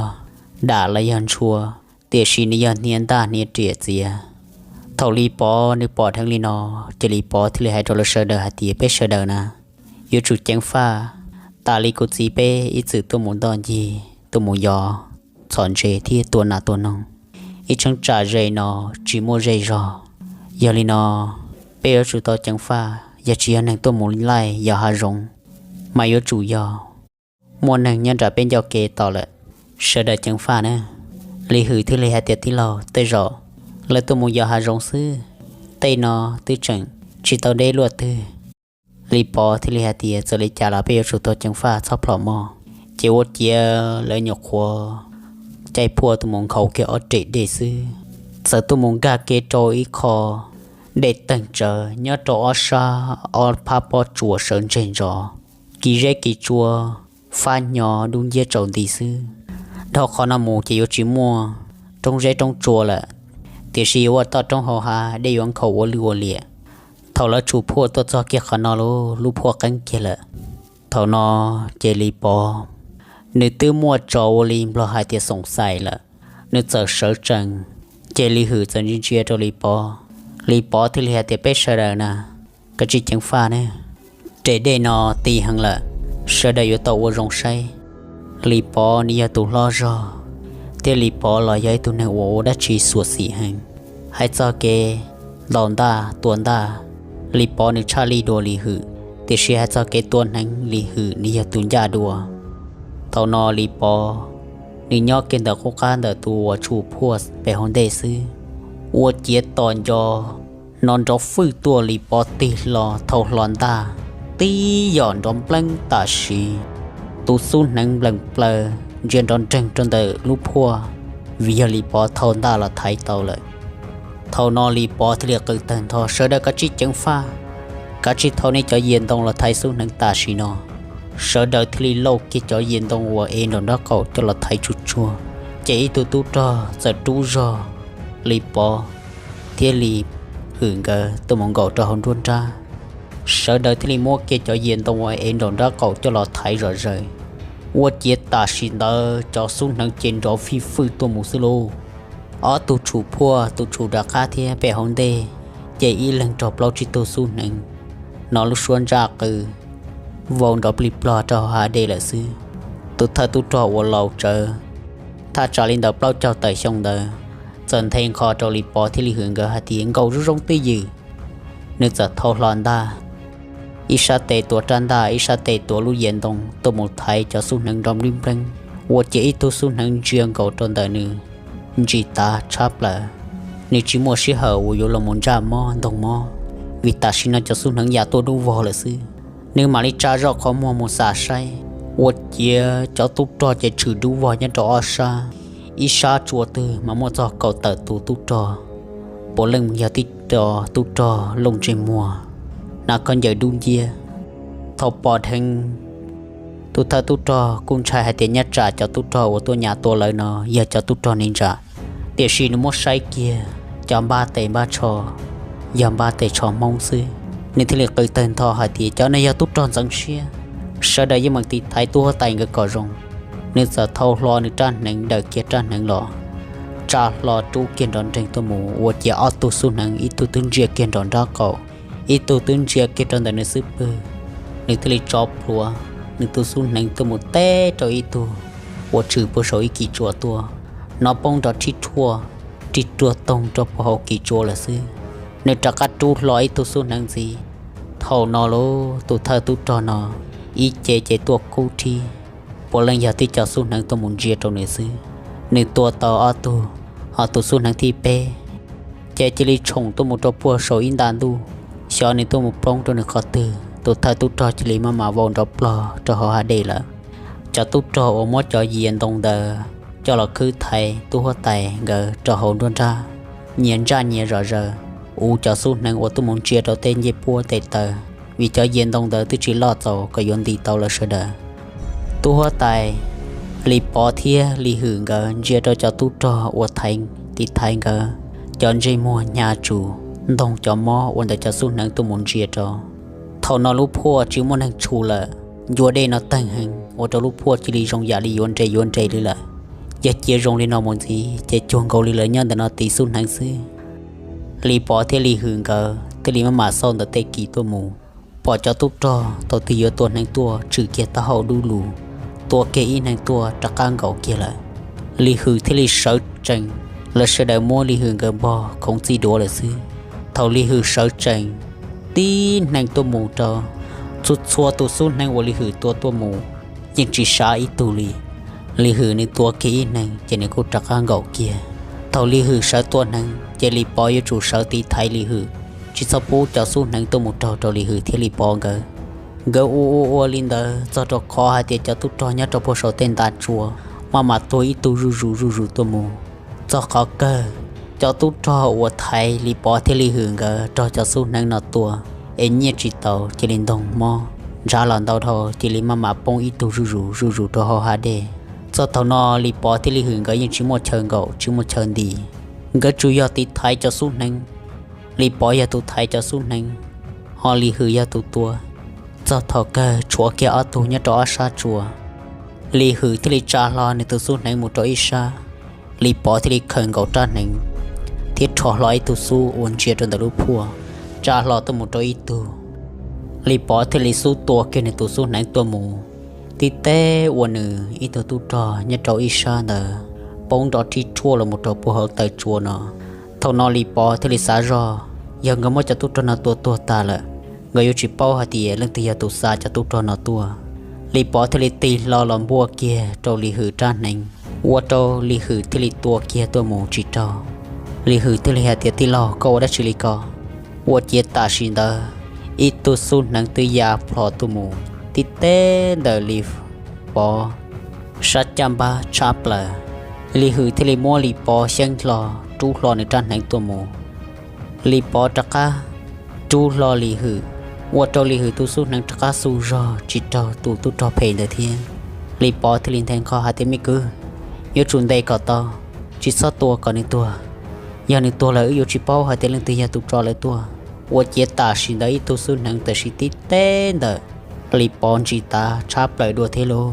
dam los yog ntshua, tiam sis nws yog hniav ntaj hniav riam txiav. Thaum Lis Pov nws pom dheev li no, ces Lis Pov thiaj li hais rau lawv sawv daws hais tias, Peb sawv daws na, yuav tsum ceev faj tas li kuv txiv peb ib txwm tuaj mus ntoj ncig, tuaj mus yos txhom ntses thiab tua nas tua noog. Ib cheeb tsam ze no tsis muaj zej zog. Yog li no, peb yuav tsum tau ceev faj, yog tsis yog neeg tuaj mus laij yos hav zoov, mas yuav tsum yog muaj neeg nyob nram peb ncauj ke tos lawm. Sawv daws ceev faj na. Lis Hwm thiaj li hais tias, Tij laug, tej zaum lawv tuaj mus yos hav zoov xwb, tej no twb tseem tsis tau deb luaj twg. Lis Pov thiaj li hais tias, Txawm li cas los peb yuav tsum tau ceev faj txhob plhom mog. Ces ua ciav lawv nyuam qhuav caij phuaj tuaj mus nkhaus kiag ob rem dej xwb, txawm tuaj mus nkag kev rau ib qho dej teeg tsawv nyob rau ob sab ob phab pob tsuas sawv ntseg ntsos, kis zeb kis tsua fab hnyo dub nciab tsaus nti xwb. Dhau qhov no mus ces yuav tsis muaj roob zeb roob tsua lawm, tiam sis yuav ua toj roob hauv hav, dej yuav nkhaus ua lwj ua liam. Thaum lawv tshum phuaj tuaj txog kiag qhov no lauj, lub phuaj qeeb kiag lawm. Thaum no ces Lis Pov nws twb muaj tso ua li nplog hais tias xoom xais lawm, nws txawm sawv tsees. Ces Lis Hwm txawm ntsia ntsia rau Lis Pov. Lis Pov thiaj li hais tias, Peb sawv daws na, kav tsij ceev faj ne. Rem dej no ti heev lawm, sawv daws yuav tau ua zoo saib. Lis Pov nws yog tus hlob zog, thiab Lis Pov los yog ib tug neeg uas ua dab tsi xuam xim heev. Hais txog kev ntaus ntaj tua ntaj, Lis Pov nws tshaj lij dua Lis Hwm, tiam sis hais txog kev tua hneev Lis Hwm nws yog tus ncaj dua. Thaum no Lis Pov nws nyob kiag ntawm qub qab ntawm tus uas tshum phuaj pem hauv ntej xwb, ua ciav tos nco no nrov fwj tuaj, Lis Pov tig hlo thau hlo ntaj, tib yom nrov npleeb tam sim, tus xub hneev nplees plaws ntsia nrov nreeg rau ntawm lub phuaj, vim yog Lis Pov thau ntaj los thaiv tau lawm. Thaum no Lis Pov thiaj li qw tawg ntho, Sawv daws kav tsij ceev faj, Kav tsij thau nej cov yias ntoo los thaiv xub hneev tam sim no. Sawv daws thiaj li lauj kiag cov yias ntoo uas ev nraum nraub qaum coj los thaiv tsuj tsuag, ces ib tug tub rog txawm rub zog Lis Pov thiab Lis Hwm nkawd tuaj mus nkaum rau hauv nruab nrab. Sawv daws thiaj li muab kiag cov yias ntoo uas ev nraum nraub qaum coj los thaiv zom zaws, ua ciav tam sim ntawd cov xub hneev ces nrov fij fwj tuaj mus xwb lauj. Ob tug tshum phuaj, tus tshum rov qab thiab pem hauv ntej, ces ib leeg raug plaub tsib tug xub hneev, hnov lub suab ntsaj qw vau nrov plig plog rau hav dej lawm xwb. Tus thawj tub rog uas laus tsawv, thaj tsam li ntawm plaub caug tawm xyoo ntawd, txawm nthe nqho rau Lis Pov thiab Lis Hwm nkawd hais tias nkaum zoo zoo twj ywm. Nws txawm thau hlo ntaj, ib sab tes tuav rab ntaj, ib sab tes tuav lub yias ntoo tuaj mus thaiv cov xub hneev nrov nplij npleeb, ua ciav ib tug xub hneev ntsia nkaus rau ntawm nws ntsim tav tshab plaws. Nws tsis muaj sij hawm uas yuav los mus ntsaj mob ntoog mob, vim tam sim no cov xub hneev ya tuaj dub vog lawm xwb. Nws mam li tsa zoj qhov muag mus xam saib, ua ciav cov tub rog ces tshwm dub vog nyob rau ob sab, ib sab tsua twg mas muaj txog kaum tawm tus tub rog, puav leej yog tib co tub rog looj ntsej muag, hnav khaub ncaws dub nciab. Thaum pom dheev, tus thawj tub rog kuj ntshai hais tias nyob tsam cov tub rog uas tuaj nyas tua lawv no yog cov tub rog neeg ntsa, tiam sis nws muab saib kiag cov npab tes npab tsho, yog npab tes tsho Hmoob xwb. Nws thiaj li qw tawg ntho hais tias cov no yog tub rog ntxeev siab, sawv daws yeej meem tiv thaiv tub huab tais nkawd kom zoo. Nws txawm thau hlo nws rab hneev, dawm kiag rab hneev los, tsa hlo rub kiag nrov nreeg tuaj mus, ua ciav ob tug xub hneev, ib tug twb ntsia kiag nraum nraub qaum, ib tug twb ntsia kiag rau ntawm nws xub pwg. Nws thiaj li tso plhuav nws tus xub hneev tuaj mus teb rau ib tug uas tshwm puag saum ib kis tsua tuaj, hnov poob nrov rhib rhuaj, rig ruag toog rau puag hauv kis tsua lawm xwb. Nws rov qab rub hlo ib tug xub hneev ntxiv. Thaum no lauj, tus thawj tub rog no ib ce ces tuaj kub rhib, puav leej yog tib co xub hneev tuaj mus ntsia rau nws xwb. Nws tua tau ob tug, ho tus xub hneev thib peb ces cia li tshoom tuaj mus rau puag saum ib nta ntuj, xyov nws tuaj mus poob rau nws qhov twg, tus thawj tub rog cia li maj mam vau nrov plog rau hauv hav dej lawm. Cov tub rog uas muab cov yias ntoo ntawd coj los khwb thaiv tub huab tais nkawd rau hauv nruab nrab, nyias ntsaj nyias zom zaws, uv cov xub hneev uas tuaj mus ntsia rau tej ncej puab tes taw, vim cov yias ntoo ntawd twb tsis loj txaus kom yuav nti tau lawv sawv daws. Tub huab tais Lis Pov thiab Lis Hwm nkawd ntsia rau cov tub rog uas thaiv, tiv thaiv nkawd, cov ntsej muag hnyav tsuj ntoog cov mob uas ntawm cov xub hneev tuaj mus ntsia rau. Thaum no lub phuaj tsis muaj neeg tshum lawm, ncua dej no teeg heev ua rau lub phuaj cia li zoo yam li yuav nres yuav nres li lawm. Yog cia zoo li no mus ntxiv ces cuag nkaus li lawv nyob ntawm no tiv xub hneev xwb. Lis Pov thiab Lis Hwm nkawd thiaj li maj mam xauj ntawm tej kis tuaj mus, pom cov tub rog thaum twg yuav tua hneev tuaj tshwm kiag taub hau dub lug, tua kiag ib hneev tuaj rov qab nkaum kiag lawm. Lis Hwm thiaj li sawv tsees, lawv sawv daws muab Lis Hwm nkawd npog khoov txij duav lawm xwb. Thaum Lis Hwm sawv tsees tib hneev tuaj mus rau, txhua txhua tus xub hneev uas Lis Hwm tua tuaj mus yeej tsis sav ib tug li. Lis Hwm nws tua kiag ib hneev ces nws kuj rov qab nkaum kiag. Thaum Lis Hwm sawv tua hneev ces Lis Pov yuav tsum sawv tiv thaiv Lis Hwm, tsis txhob pub cov xub hneev tuaj mus raug rau Lis Hwm thiab Lis Pov nkawd. Nkawd ua ua ua li ntawd txog rau qhov hais tias cov tub rog nyob rau puag saum tej nta tsua maj mam tuag ib tug zuj zus zuj zus tuaj mus. Txog qhov kawg, cov tub rog uas thaiv Lis Pov thiab Lis Hwm nkawd raug cov xub hneev no tua es nyiaj tsis tau, cia li ntoog mob, ntshav los ntau dhau, cia li maj mam poob ib tug zuj zus zuj zus rau hauv hav dej. Txog thaum no Lis Pov thiab Lis Hwm nkawd yeej tsis muaj chaw nkaum tsis muaj chaw nti, nkawd tsuas yog tiv thaiv cov xub hneev. Lis Pov yog tus thaiv cov xub hneev, ho Lis Hwm yog tus tua. Txog thaum kawg tshuav kiag ob tug nyob rau ob sab tsua, Lis Hwm thiaj li tsa hlo nws tus xub hneev mus rau ib sab, Lis Pov thiaj li khaws nkaus rab hneev thiab rho hlo ib tug xub uas ntsia rau ntawm lub phuaj, tsa hlo tuaj mus rau ib tug. Lis Pov thiaj li xub tua kiag nws tus xub hneev tuaj mus, tib teb ua nws ib tug tub rog nyob rau ib sab ntawd poob nrov rhib rhuaj los mus rau puag hauv taw tsua no. Thaum no Lis Pov thiaj li xav zog, yog nkawd muab cov tub rog no tua tuag tas lawm, nkawd yuav tsis paub hais tias leej twg yog tus xa cov tub rog no tuaj. Lis Pov thiaj li tig hlo los npuaj kiag rau Lis Hwm rab hneev, ua rau Lis Hwm thiaj li tua kiag tuaj mus tsis raug. Lis Hwm thiaj li hais tias, tij laug, koj ua dab tsi li ko? Ua ciav tam sim ntawd ib tug xub hneev twb ya plho tuaj mus tib teb ntawm Lis Pov sab caj npab tshab plaws. Lis Hwm thiaj li muab Lis Pov xyeeb hlo, rub hlo nws rab hneev tuaj mus. Lis Pov rov qab rub hlo Lis Hwm, ua rau Lis Hwm tus xub hneev rov qab xu zog tsis raug tus tub rog phem ntawd thiab. Lis Pov thiaj li nthe nqho hais tias, Me kwv, yuav tsum ntes kom tau, tsis txhob tua kom nws tuag. Yog nws tuag lawm wb yuav tsis paub hais tias leej twg yog tus tso lawv tuaj. Ua ciav tam sim ntawd ib tug xub hneev tam sim tib teb ntawm Lis Pov ntsis tav tshab plaws dua thiab lauj,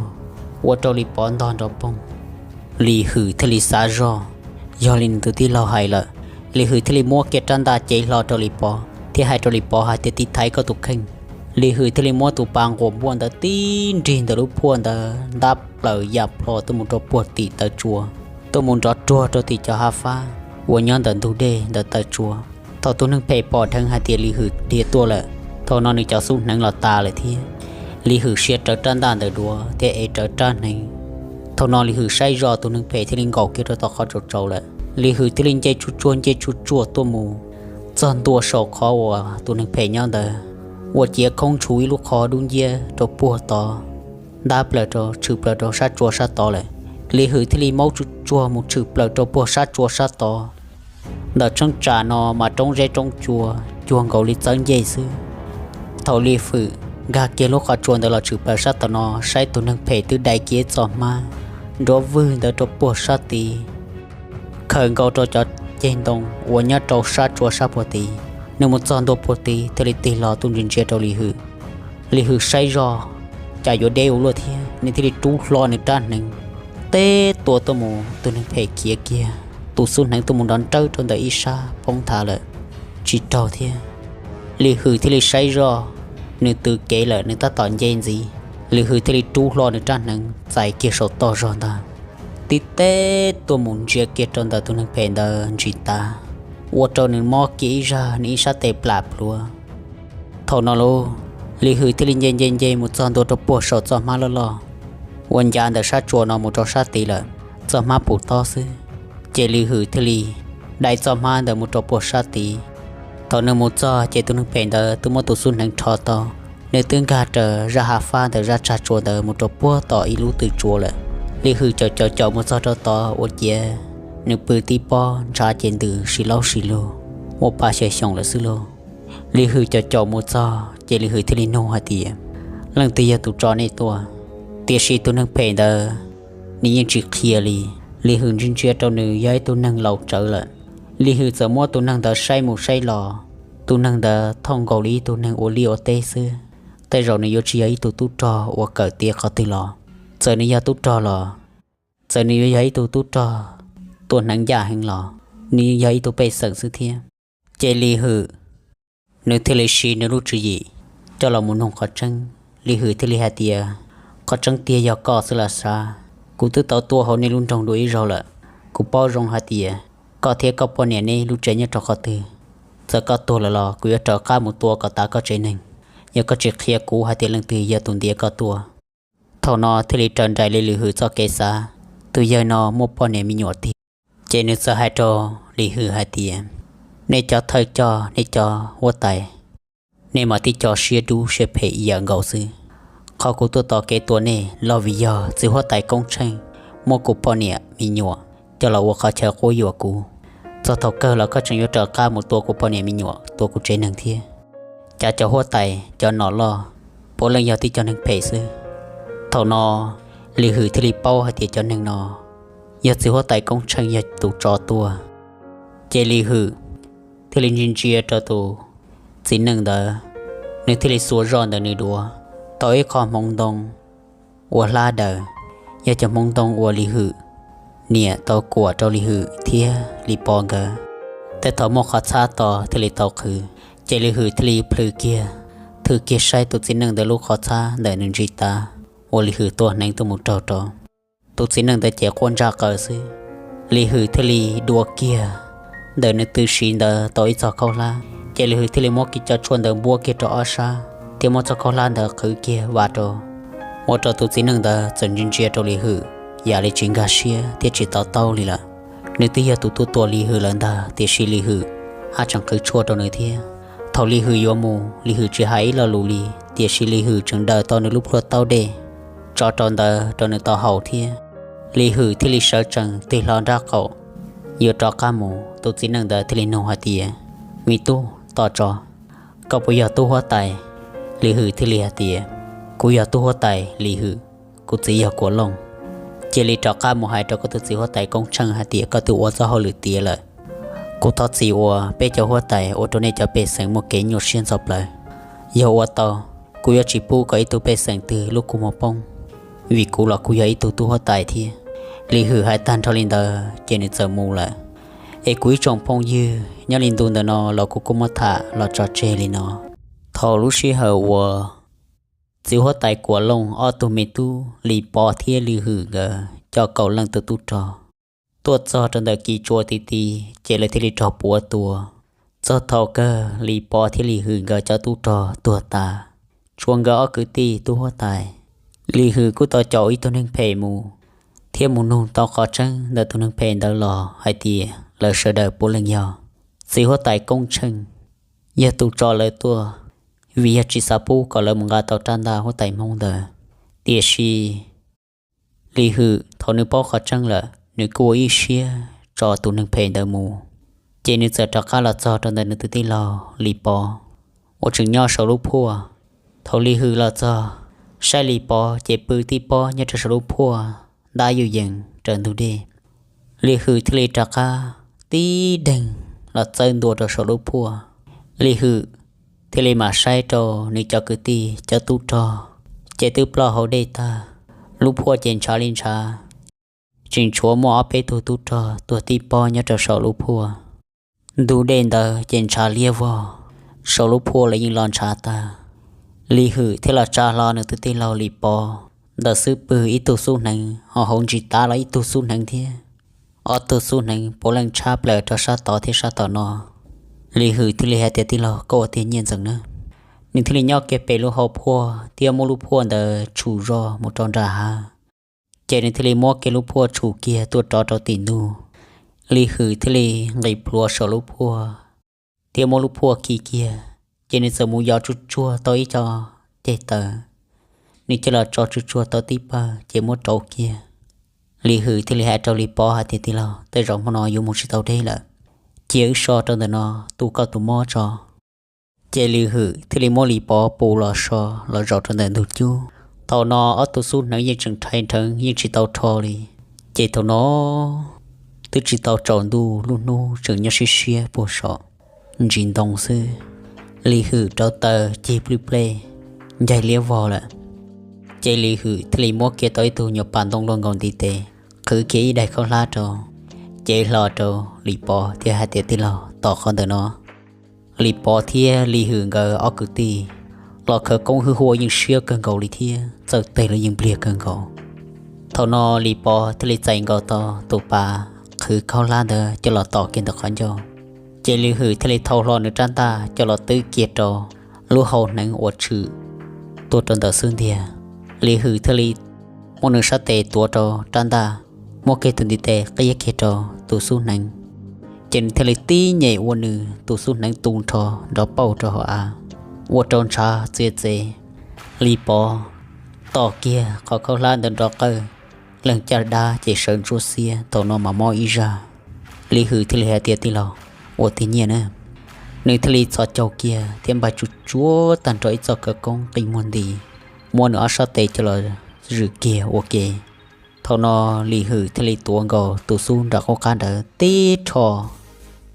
ua rau Lis Pov ntog nrov poog. Lis Hwm thiaj li xav zog, yog li nws tus tij laug hais lawm, Lis Hwm thiaj li muab kiag rab ntaj cev hlo rau Lis Pov thiab hais rau Lis Pov hais tias, Tiv thaiv koj tus kheej. Lis Hwm thiaj li muab tus pas nquas npuaj ntawd tib nrig ntawm lub phuaj ntawd ntab plaws ya plho tuaj mus rau puag tim taw tsua, tuaj mus nrov ruag rau tim cov hav fab uas nyob ntawm ntug dej ntawm taw tsua. Thaum tus neeg phem pom dheev hais tias Lis Hwm dhia tuaj lawm, thaum no nws cov xub hneev los tas lawm thiab. Lis Hwm siab rawv rab ntaj ntawd duav thiab ev rawv rab hneev. Thaum no Lis Hwm saib zoj tus neeg phem thiaj li nkaum kiag rau tom qhov tsaus tsaus lawm. Lis Hwm thiaj li nce tsuj tsuag nce tsuj tsuag tuaj mus txog ntua saum qhov uas tus neeg phem nyob ntawd, ua ciav khoob ntshuv ib lub qhov dub nciab rau puag tod, ntab plaws rau tshwm plaws rau sab tsua sab tod lawm. Lis Hwm thiaj li maub tsuj tsuag mus tshwm plaws rau puag sab tsua sab tod. Ntawm tsheeb tsam no mas roob zeb roob tsua cuag nkaus li txawb ncej xwb. Thaum Lis Hwm nkag kiag lub qhov tsua ntawd los tshwm plaws sab tod no, saib tus neeg phem twb dai kiag txoj hmab nruab vwg ntawd rau puag sab tid, khaws nkaus rau cov ceg ntoo uas nyob rau sab tsua sab puag tid. Nws mus txog ntua puag tid thiaj li tig los tuaj ntsia ntsia rau Lis Hwm. Lis Hwm saib zoj cas yuav deb ua luaj thiab, nws thiaj li rub hlo nws rab hneev teb tua tuaj mus, tus neeg phem khiav kiag, tus xub hneev tuaj mus nrov nrawb rau ntawm ib sab poob thav lawm, tsis raug thiab. Lis Hwm thiaj li saib zoj, nws tws kev lawm, nws tab tom nce ntxiv. Lis Hwm thiaj li rub hlo nws rab hneev txais kiag saum toj zog ntag, tib teb tuaj mus ntsia kiag rau ntawm tus neeg phem ntawd ntsis tav, ua rau nws mob kiag ib zag, nws ib sab tes plam plhuav. Thaum no lauj, Lis Hwm thiaj li nce nce nce mus txog ntua rau puag saum txoj hmab loj loj uas ncav ntawm sab tsua no mus rau sab tid lawm, txoj hmab puv tob xwb. Ces Lis Hwm thiaj li dai txoj hmab ntawd mus rau puag sab tid. Thaum nws mus txog ces tus neeg phem ntawd twb muab tus xub hneev rho tau, nws twb nkag raws zaj hav fab ntawm zaj tsag tsua ntawd mus rau puag tom ib lub tw tsua lawm. Lis Hwm caum caum caum mus txog rau tod ua ciav nws pw tib pob ntshav ces ntws si laub si lug, muaj pab xya xyoo lawm xwb lauj. Lis Hwm caum caum mus txog ces Lis Hwm thiaj li nug hais tias, Leej twg yog tus tso nej tuaj? Tiam sis tus neeg phem ntawd nws yeej tsis qhia li. Lis Hwm ntsia ntsia rau nws yog ib tug neeg laus tsawv lawm. Lis Hwm txawm muab tus neeg ntawd saib mus saib los, tus neeg ntawd thooj nkaus li ib tug neeg ua liaj ua teb xwb. Tej zaum nws yuav tsis yog ib tug tub rog uas kawm tiav qhov twg los. Txawm nws yog tub rog los, txawm nws yuav yog ib tug tub rog tuaj hneev ncaj heev los, nws yog ib tug pej xeem xwb thiab. Ces Lis Hwm nws thiaj li siv nws lub tswv yim coj los mus nug qhov tseeb. Lis Hwm thiaj li hais tias, Qhov tseeb tiag yog koj xwb los sav. Kuv twb tau tuaj hauv nej lub nroog dua ib zaug lawm. Kuv paub zoo hais tias koj thiab koj poj niam neb lub tsev nyob rau qhov twg. Txawm koj tuag lawm los kuv yuav raws qab mus tua kom tas koj tsev neeg, yog koj tsis qhia kuv hais tias leej twg yog tus ntiav koj tuaj. Thaum no thiaj li raws nraim li Lis Hwm txoj kev xav, tus yawg no muaj poj niam me nyuam tiag. Ces nws txawm hais rau Lis Hwm hais tias, Nej cov thawj coj, nej cov huab tais, nej mam tib co siab dub siab phem ib yam nkaus xwb. Qhov kuv tuaj tos kev tua nej los vim yog txiv huab tais Koob Tsheej muab kuv poj niam me nyuam coj los ua qhov chaw quab yuam kuv. Txog thaum kawg los koj tseem yuav raws qab mus tua kuv poj niam me nyuam, tua kuv tsev neeg thiab. Cas cov huab tais cov nom loj puav leej yog tib co neeg phem xwb. Thaum no Lis Hwm thiaj li paub hais tias cov neeg no yog txiv huab tais Koob Tsheej yog tus tso tuaj. Ces Lis Hwm thiaj li ntsia ntsia rau tus txiv neej ntawd, nws thiaj li xuas zoj ntawm nws duav tau ib qho hmoov ntoo uas hlab daws, yog cov hmoov ntoo uas Lis Hwm niam tau kuam rau Lis Hwm thiab Lis Pov nkawd. Tej thaum muaj qhov txhab to thiaj li tau qhwv, ces Lis Hwm thiaj li plhws kiag, thwm kiag saib tus txiv neej ntawd lub qhov txhab ntawm nws ntsis tav uas Lis Hwm tua hneev tuaj mus raug rau tus txiv neej ntawd ces quaj ntsaj qaws xwb. Lis Hwm thiaj li dua kiag ntawm nws tw siv ntawd tau ib txog khaub hlab, ces Lis Hwm thiaj li muab kiag cov tshuaj ntawd npuab kiag rau ob sab thiab muab txoj khaub hlab ntawd qhwv kiag vam rau, ua rau tus txiv neej ntawd txawm ntsia ntsia rau Lis Hwm yam li tsis nkag siab thiab tsis to taub li lawm. Nws twb yog tus tuaj tua Lis Hwm lawm ntag, tiam sis Lis Hwm haj tseem qhwv tshuaj rau nws thiab. Thaum Lis Hwm yuav mus, Lis Hwm tsis hais ib lo lus li, tiam sis Lis Hwm tseem daws tau nws lub plhuaj taub dej tso rau ntawd rau nws tau haus thiab. Lis Hwm thiaj li sawv tsees tig hlo nraub qaum yuav rov qab mus, tus txiv neej ntawd thiaj li nug hais tias, Me tub, tos tso, koj puas yog tub huab tais Lis Hwm thiaj li hais tias, kuv yog tub huab tais Lis Hwm, kuv txiv yog Kuam Looj. Cia li rov qab mus hais rau koj tus txiv huab tais Koob Tsheej hais tias koj twb ua txoj hauj lwm tiav lawm. Kuv thov txim uas peb cov huab tais ua rau nej cov pej xeem muaj kev nyuaj siab ntxhov plawv. Yog ua tau, kuv yuav tsis pub kom ib tug pej xeem twg lub kua muag poob, vim kuv los kuj yog ib tug tub huab tais thiab. Lis Hwm hais tag nrho li ntawd ces nws txawm mus lawm. Es kuv ib tsoom phooj ywg, nyob li ntu ntawm no los kuv kuj muab tham los tso tseg li no. Thaum lub sij hawm uas txiv huab tais Kuam Looj ob tug me tub Lis Pov thiab Lis Hwm nkawd coj kaum leej tus tub rog tuaj txog rau ntawm kis tsua ti ti, ces lawv thiaj li raug puav tua. Txog thaum kawg Lis Pov thiab Lis Hwm nkawd cov tub rog tuag tas, tshuav nkawd ob kwv tij tub huab tais. Lis Hwm kuj tau caum ib tug neeg phem mus, thiab mus nug tau qhov tseeb ntawm tus neeg phem ntawd los hais tias lawv sawv daws puav leej yog txiv huab tais Koob Tsheej, yog tus tso lawv tuaj, vim yog tsis xav pub kom lawv mus nqa tau rab ntaj huab tais Hmoob ntawd. Tiam sis Lis Hwm thaum nws paub qhov tseeb lawm, nws kuj ua ib siab tso tus neeg phem ntawd mus. Ces nws txawm rov qab los txog rau ntawm nws tus tij laug Lis Pov uas tseem nyob saum lub phuaj. Thaum Lis Hwm los txog, saib Lis Pov ces pw tib pob nyob rau saum lub phuaj ntab yuj yees raws ntug dej. Lis Hwm thiaj li rov qab tib deeg los txawb ntua rau saum lub phuaj. Lis Hwm thiaj li mam saib rau nws cov kwv tij cov tub rog, ces twb ploj hauv dej tag. Lub phuaj ces ntshav li ntshav, tseem tshuav muaj ob peb tug tub rog tuag tib pob nyob rau saum lub phuaj. Ntug dej ntawd ces ntshav liab vog, saum lub phuaj los yeej los ntshav tag. Lis Hwm thiaj los tsa hlo nws tus tij laug Lis Pov ntawm xub pwg ib tug xub hneev, ho hauv ntsis tav los ib tug xub hneev thiab. Ob tug xub hneev puav leej tshab plaws rau sab tod thiab sab tom no. Lis Hwm thiaj li hais tias, tij laug, koj ua tiag nyiaj ntxeem na. Nws thiaj li nyob kiag pem lub hauv phuaj thiab muab lub phuaj ntawd tshum zog mus rau nram hav. Ces nws thiaj li muab kiag lub phuaj tshum kiag tuaj rov rau tim ntug. Lis Hwm thiaj li nqis plhuav saum lub phuaj thiab muab lub phuaj khi kiag. Ces nws txawm mus yos tsuj tsuag tau ib co ceg taws, nws cia los tso tsuj tsuag tau tib pawg ces muab rauv kiag. Lis Hwm thiaj li hais rau Lis Pov hais tias, tij laug, tej zaum hmo no yuav mus tsis tau deb lawm, cia wb so rau ntawm no tu koj tus mob tso. Ces Lis Hwm thiaj li muab Lis Pov pus los so los zaum rau ntawm ntug cub. Thaum no ob tug xub hneev yeej tseem rhais nrheev yeej tsis tau rho li. Ces thaum no twb tsis tau tsaus ntuj, lub hnub tseem nyob siab siab puag saum ntsis ntoo xwb. Lis Hwm rauv taws cig plij plej, ncaig liab vog lawm. Ces Lis Hwm thiaj li muab kiag tau ib tug nyuag pas ntoo luaj nkaus ntiv tes, qhwv kiag ib daim khaub hlab rau, cev hlo rau Lis Pov thiab hais tias, tij laug, tos qhov ntawm no. Lis Pov thiab Lis Hwm nkawd ob kwv tij los khawv koob hwj huam yeej siab kawg nkaus li thiab txawj teg los yeej npliag kawg nkaus. Thaum no Lis Pov thiaj li txais nkaus tau tus pas qhwv khaub hlab ntawd coj los tos kiag ntawm qhov ncauj. Ces Lis Hwm thiaj li thau hlo nws rab ntaj coj los twb kiag rau lub hau hneev uas tshwm tuaj rau ntawm xub ntiag. Lis Hwm thiaj li muab nws sab tes tuav rau rab ntaj, muab kiag tus ntiv tes qiab kiag rau tus xub hneev. Ces nws thiaj li tib nyem ua nws tus xub hneev tu nrho nrov pauj rau hauv av, ua rau ntshav txias txev. Lis Pov tom kiag qhov khaub hlab ntawd nrov qawj, leeg caj dab ces sawv ntsuab xiab, thaum no mas mob ib zaj. Lis Hwm thiaj li hais tias, tij laug, ua tiag nyiaj na. Nws thiaj li txhos caug kiag thiab npaj tsuj tsuag tag nrho ib txoj khawv koob qi muag nti, muab nws ob sab tes coj los zwm kiag ua ke. Thaum no Lis Hwm thiaj li tuav nkaus tus xub nram qub qab ntawd tib rho,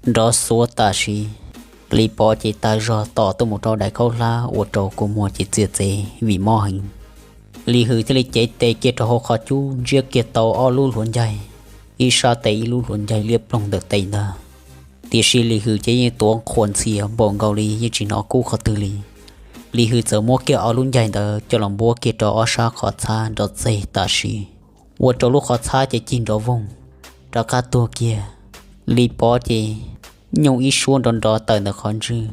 nrov xuav tam sim. Lis Pov ces tav zog tom tuaj mus rau daim khaub hlab ua rau kua muag ces txias txev vim mob heev. Lis Hwm thiaj li cev tes kiag rau hauv qhov cub ntsiab kiag tau ob lub hluav ncaig, ib sab tes ib lub hluav ncaig liab ploog ntawm tes ntag. Tiam sis Lis Hwm ces yeej tuav qhuas ntxhias npaum nkaus li yeej tsis hnov kub qhov twg li. Lis Hwm txawm muab kiag ob lub ncaig ntawd coj los npuab kiag rau ob sab qhov txhab nrov txeg tam sim, ua rau lub qhov txhab ces cig nrov voog, rov qab tuag kiag. Lis Pov ces nyooj ib suab nrov nrov tawm ntawm qhov ntswg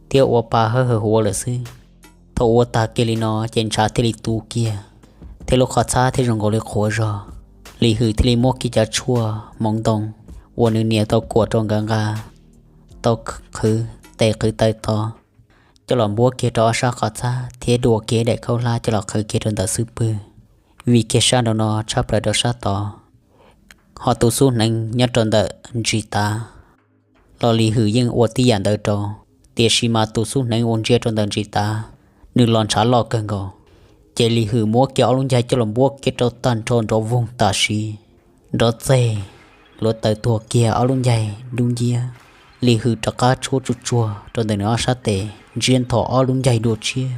thiab ua pa hawb hawm huav lawm xwb. Thaum ua tag kiag li no ces ntshav thiaj li tu kiag, thiab lub qhov txhab thiaj zoo nkaus li qhuav zog. Lis Hwm thiaj li muab kiag cov tshuaj hmoov ntoo uas nws nias tau kuam rau nkawd nqa, tau qhwv tes qhwv taw tod, coj los npuab kiag rau ob sab qhov txhab thiab dua kiag daim khaub hlab coj los qhwv kiag rau ntawm xub pwg, vim kiag sab nraum no tshab plaws rau sab tod. Ho tus xub hneev nyob rau ntawm ntsis tav los Lis Hwm yeej ua tib yam ntawd rau, tiam sis mas tus xub hneev uas ntsia rau ntawm ntsis tav, nws los ntshav loj kawg nkaus. Ces Lis Hwm muab kiag ob lub ncaig coj los npuab kiag rau tag nrho nrov voog tam sim, nrov txeg, hluav taws tuag kiag ob lub ncaig dub nciab. Lis Hwm rov qab tshuab tsuag tsuag rau ntawm nws ob sab tes, ntsiab nthos ob lub ncaig dua tshiab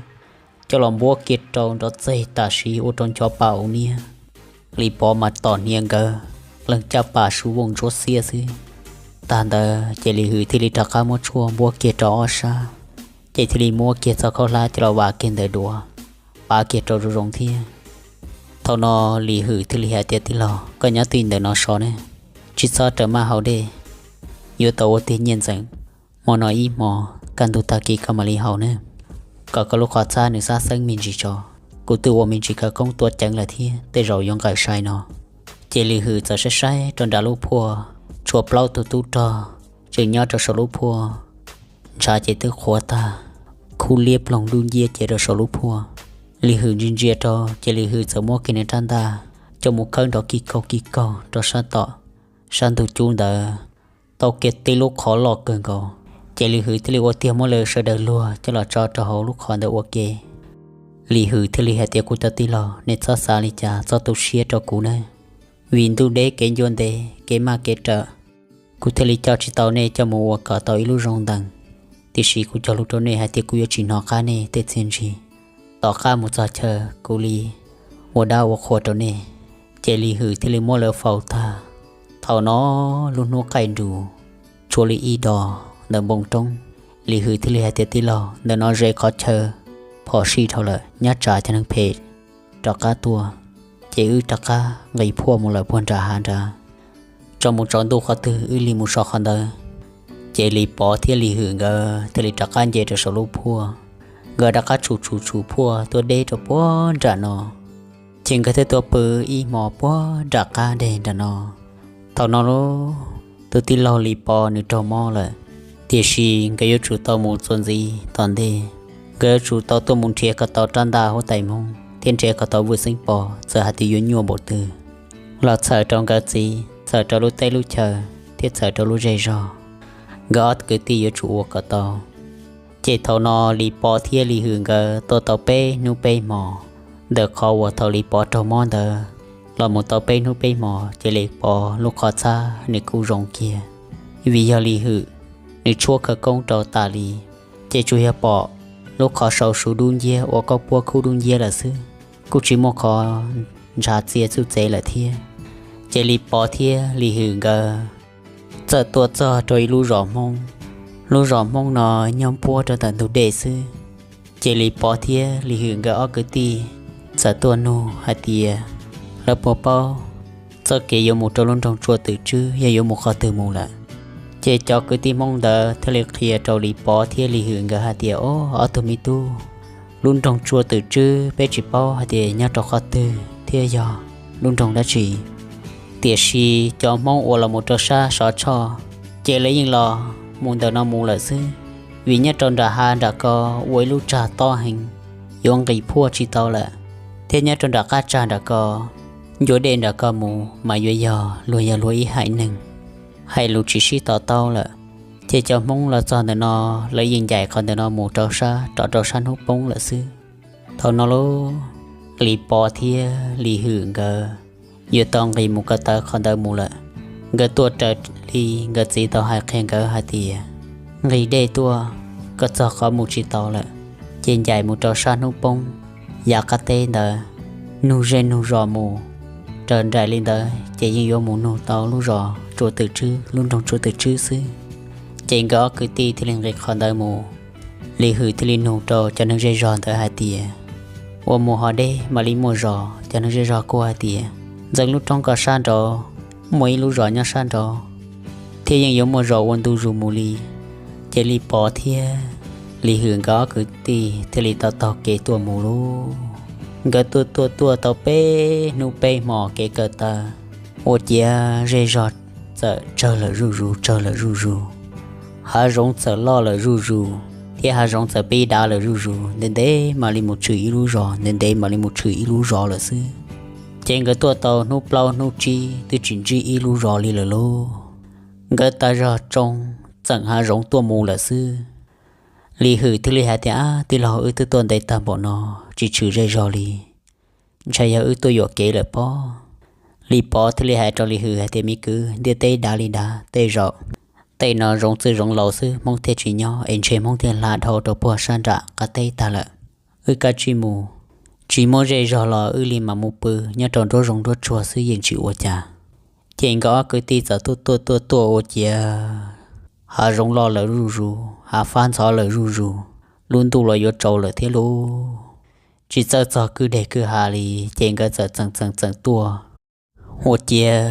coj los npuab kiag rau nrov txeg tam sim ua rau ncho pa ua niab. Lis Pov mas tom hniav nkawd, leeg caj pas su vooj ntsuab xiab xwb. Tag ntawd ces Lis Hwm thiaj li rov qab muab tshuaj npuab kiag rau ob sab, ces thiaj li muab kiag txoj khaub hlab coj los vas kiag ntawm duav, pav kiag rau zoo zoo thiab. Thaum no Lis Hwm thiaj li hais tias, Tij laug, koj nyob twj ywm ntawm no so ne, tsis txhob rawm maj haus dej, yuav tau ua tiag nyiaj ntxeem. Hmo no ib hmo, kaj ntug tag kis koj mam li haus ne, kom koj lub qhov txhab nws xab xeeb me ntsis tso. Kuv twb ua me ntsis khawv koob tuav ceev lawm thiab, tej zaum yuav nqawm sai no. Ces Lis Hwm txawm saib saib rau nram lub phuaj, tshuav plaub tug tub rog tseem nyob rau saum lub phuaj, ntshav ces twb qhuav tag, khub liab ploog dub nciab cia rau saum lub phuaj. Lis Hwm ntsia ntsia rau ces Lis Hwm txawm muab kiag nws rab ntaj coj mus khawb nrov kis kaug kis kaug rau sab tom, sab ntug cub ntawd tau kiag tib lub qhov loj kawg nkaus. Ces Lis Hwm thiaj li ua tiag muab lawv sawv daws luag coj los tso rau hauv lub qhov ntawd ua ke. Lis Hwm thiaj li hais tias, Kuv cov tij laug, nej txhob xav li cas, txhob tu siab rau kuv nawb, vim ntuj deb kev ncua ntev, kev maj kev rawm, kuv thiaj li coj tsis tau nej coj mus ua kom tau ib lub zoo ntees. Tiam sis kuv cog lus rau nej hais tias kuv yuav tsis hnov qab nej tej txiaj ntsig. Tom qab mus txog chaw kuv li ua dab ua qhua rau nej. Ces Lis Hwm thiaj li muab lawv faus tag. Thaum no lub hnub qaij nrus, tshuav li ib dos ntawm npoo roob. Lis Hwm thiaj li hais tias, Tij laug, ntawm no ze qhov chaw phom sij dhau lawm, nyob tsam cov neeg phem rov qab tuaj, ces wb rov qab nqis phuaj mus lawm puag nram hav nrad, tso mus tsaus ntuj qhov twg wb li mus so qhov ntawd. Ces Lis Pov thiab Lis Hwm nkawd thiaj li rov qab nce rau saum lub phuaj, nkawd rov qab tshum tshum tshum phuaj tuaj deb rau puag nram no. Ces nkawd thiaj tuaj pw ib hmo puag nram qab deg nram no. Thaum no lauj, tus tij laug Lis Pov nws raug mob lawm, tiam sis nkawd yuav tsum tau mus txuas ntxiv tom ntej. Nkawd yuav tsum tau tuaj mus nrhiav kom tau rab ntaj huab tais Hmoob thiab nrhiav kom tau vwj xeeb pos txawm hais tias yuav nyuaj npaum twg los txhawm rau nkawd txiv, txhawm rau lub teb lub chaw thiab txhawm rau lub zej zog, nkawd ob kwv tij yuav tsum ua kom tau. Ces thaum no Lis Pov thiab Lis Hwm nkawd tuaj tau peb hnub peb hmo. Ntawm qhov uas thaum Lis Pov raug mob ntawd los mus tau peb hnub peb hmo ces Lis Pov lub qhov txhab nws kuj zoo kiag, vim yog Lis Hwm nws tshuab khawv koob rau tas li. Ces tsuas yog pom lub qhov saud su dub nciab ua kauj puab khub dub nciab lawm xwb, kuj tsis muaj qhov ntshav txia txuj txev lawm thiab. Ces Lis Pov thiab Lis Hwm nkawd txawm tuaj txog rau ib lub zos Hmoob. Lub zos Hmoob no nyob puab rau ntawm ntug dej xwb. Ces Lis Pov thiab Lis Hwm nkawd ob kwv tij txawm tuaj nug hais tias lawv puas paub txoj kev yuav mus rau lub nroog Tsua Twm Tswb yog yuav mus qhov twg mus lawm. Ces cov kwv tij Hmoob ntawd thiaj li qhia rau Lis Pov thiab Lis Hwm nkawd hais tias, Ob, ob tug me tub, lub nroog Tsua Twm Tswb peb tsis paub hais tias nyob rau qhov twg thiab yog lub nroog dab tsi. Tiam sis cov Hmoob uas los mus rau sab Sov Tshoj, ces lawv yeej los mus ntawm no mus lawm xwb, vim nyob rau nram hav nram ko ua ib lub tsag tob heev, yuav nqis phuaj tsis tau lawm, thiab nyob rau nram qab tsag nram ko, ncua dej nram ko mus mas yuav yog luag yog luag ib haiv neeg, hais lus tsis sib to taub lawm. Ces cov Hmoob los txog ntawm no, lawv yeej ncaim qhov ntawm no mus rau sab, rov rau sab hnub poob lawm xwb. Thaum no lauj, Lis Pov thiab Lis Hwm nkawd yuav tau nqis mus ko taw qhov ntawd mus lawm. Nkawd tuaj raws li nkawd txiv tau hais qhia nkawd hais tias, nqis dej tuaj, koj txog qhov mus tsis tau lawm, ces ncaim mus rau sab hnub poob yav qab teb ntawd, nug zej nug zos mus. Raws nraim li ntawd ces yeej yuav mus nug tau lub zos Tsua Twm Tswb, lub nroog Tsua Twm Tswb xwb. Ces nkawd ob kwv tij thiaj li nqis qhov ntawd mus. Lis Hwm thiaj li nug rau cov neeg zej zog ntawd hais tias, ua mus ho deb mam li muaj zos? Cov neeg zej zog kuj hais tias, ntxeev lub roob ko sab nraud, muaj ib lub zos nyob sab nraud, thiab yeej yuav muaj zos ua ntu zus mus li. Ces Lis Pov thiab Lis Hwm nkawd ob kwv tij thiaj li tau taug kev tuaj mus lauj. Nkawd tuaj tuaj tuaj tau peb hnub peb hmo kev ko taw, ua ciav zej zog txawm tsawg lawm zuj zus, tsawg lawm zuj zus. Hav zoov txawm loj lawm zuj zus, thiab hav zoov txawm pib dav lawm zuj zus, ntev ntev mam li mus tshwm ib lub zos, ntev ntev mam li mus tshwm ib lub zos lawm xwb. Ces nkawd tuaj tau hnub plaub hnub tsib twb tsis ntsib ib lub zos li lawm lauj. Nkawd tas zog tsoo txeem hav zoov tuaj mus lawm xwb. Lis Hwm thiaj li hais tias, Ab, tij laug, wb twb tuaj ntev tag npaum no tsis tshwm zej zog li, ntshai yog wb tuaj yuam kev lawm pob. Lis Pov thiaj li hais rau Lis Hwm hais tias, Me kwv, ntiaj teb dav li dav, tej zaum tej no zoov txwj zoov laus xwb Hmoob thiaj tsis nyob, es ntshe Hmoob thiaj hla dhau rau puag sab nram qab teb tag lawm. Wb kav tsij mus, tsis muaj zej zog los wb li mam mus pw nyob rau nruab zoov nruab tsuag xwb yeej tsis ua cas. Ces nkawd ob kwv tij txawm tuaj tuaj tuaj tuaj ua ciav hav zoov loj lawm zuj zus, hav fab ntxhov lawm zuj zus, lub ntuj los yuav tsaus lawm thiab lauj. Tsis txawj txog kwj deg kwj ha li, ces nkawd txawm txeem txeem txeem tuaj. Ua ciav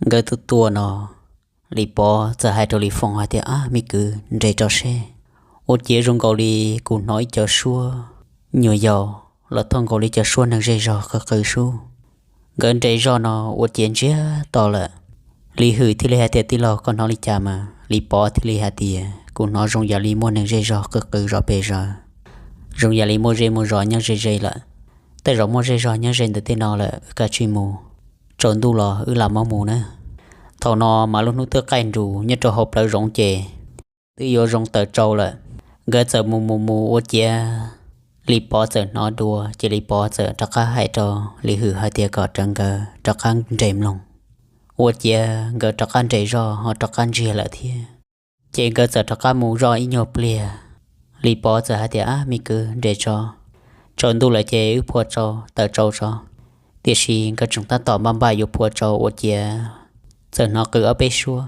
nkawd tuaj tuaj no, Lis Pov txawm hais rau Lis Foom hais tias, Ab, me kwv, nres rau seb. Ua ciav zoo nkaus li kuv hnov ib cov suab nyuam yaus los thauj nkaus li cov suab neeg zej zog qw qw sub. Nkawd nres zog no ua ciav ntsiag to lawm. Lis Hwm thiaj li hais tias, Tij laug, koj hnov li cas mas? Lis Pov thiaj li hais tias, Kuv hnov zoo yam li muaj neeg zej zog qw qw zom pes zaws, zoo yam li muaj zej muaj zos nyob ze ze lawm. Tej zaum muaj zej zog nyob ze ntawm tej no lawm, wb kav tsij mus, tsaus ntuj los wb lam mam mus na. Thaum no mas lub hnub twb qaij nrus nyob rau hauv plawv zoov ces twb yuav zoo taws tsau lawm. Nkawd txawm mus mus mus ua ciav Lis Pov txawm hnov dua, ces Lis Pov txawm rov qab hais rau Lis Hwm hais tias kom rawv nkawd rov qab nres mloog. Ua ciav nkawd rov qab nres zog ho rov qab ntsiag lawm thiab. Ces nkawd txawm rov qab mus zoj ib nyuag pliag. Lis Pov txawm hais tias, Ab, me kwv, nres tso, tsaus ntuj lawm ces wb phua tsau taws tsau tso. Tiam sis nkawd tseem tab tom npaj npaj yuav phua tsau ua ciav txawm hnov qw ob peb suab.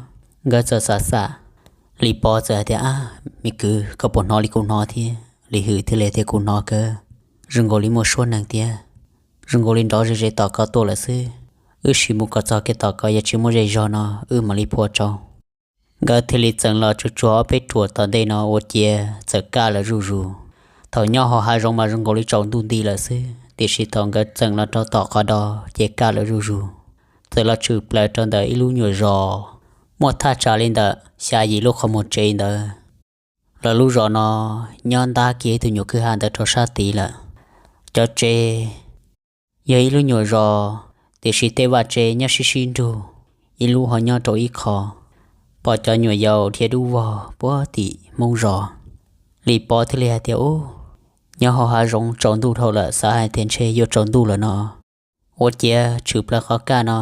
Nkawd txawm xav xav, Lis Pov txawm hais tias, Ab, me kwv, koj puas hnov li kuv hnov thiab? Lis Hwm thiaj li tias, Kuv hnov kawg, zoo nkaus li muaj suab neeg thiab, zoo nkaus li nrov ze ze tom ko tuaj lawm xwb. Wb sim mus kom txog kiag tom ko, yog tsis muaj zej zog no wb mam li phua tsau. Nkawd thiaj li txeem los tsuag tsuag ob peb ruam tom ntej no ua ciav txawm kaj lawm zuj zus. Thaum nyob hauv hav zoov mas zoo nkaus li tsaus ntuj nti lawm xwb, tiam sis thaum nkawd txeem los rau tom qhov do ces kaj lawm zuj zus. Txawm los tshwm plaws rau ntawm ib lub nyuam zos muaj thaj tsam li ntawm xya yim lub qhov muag tsev ntawd. Lawv lub zos no nyob ntab kiag ib tug nyuam kwj ha ntawd rau sab tid lawm. Cov tsev yog ib lub nyuam zos, tiam sis tej vaj tsev nyob sib sib nrug, ib lub ho nyob rau ib qho. Pom cov nyuam yaus dhia dub vog puag tim hmoob zos. Lis Pov thiaj li hais tias, Ub, nyob hauv hav zoov tsaus ntuj dhau lawm, xav hais tias ntshe yuav tsaus ntuj lawm no. Ua ciav tshwm plaws qhov kaj no,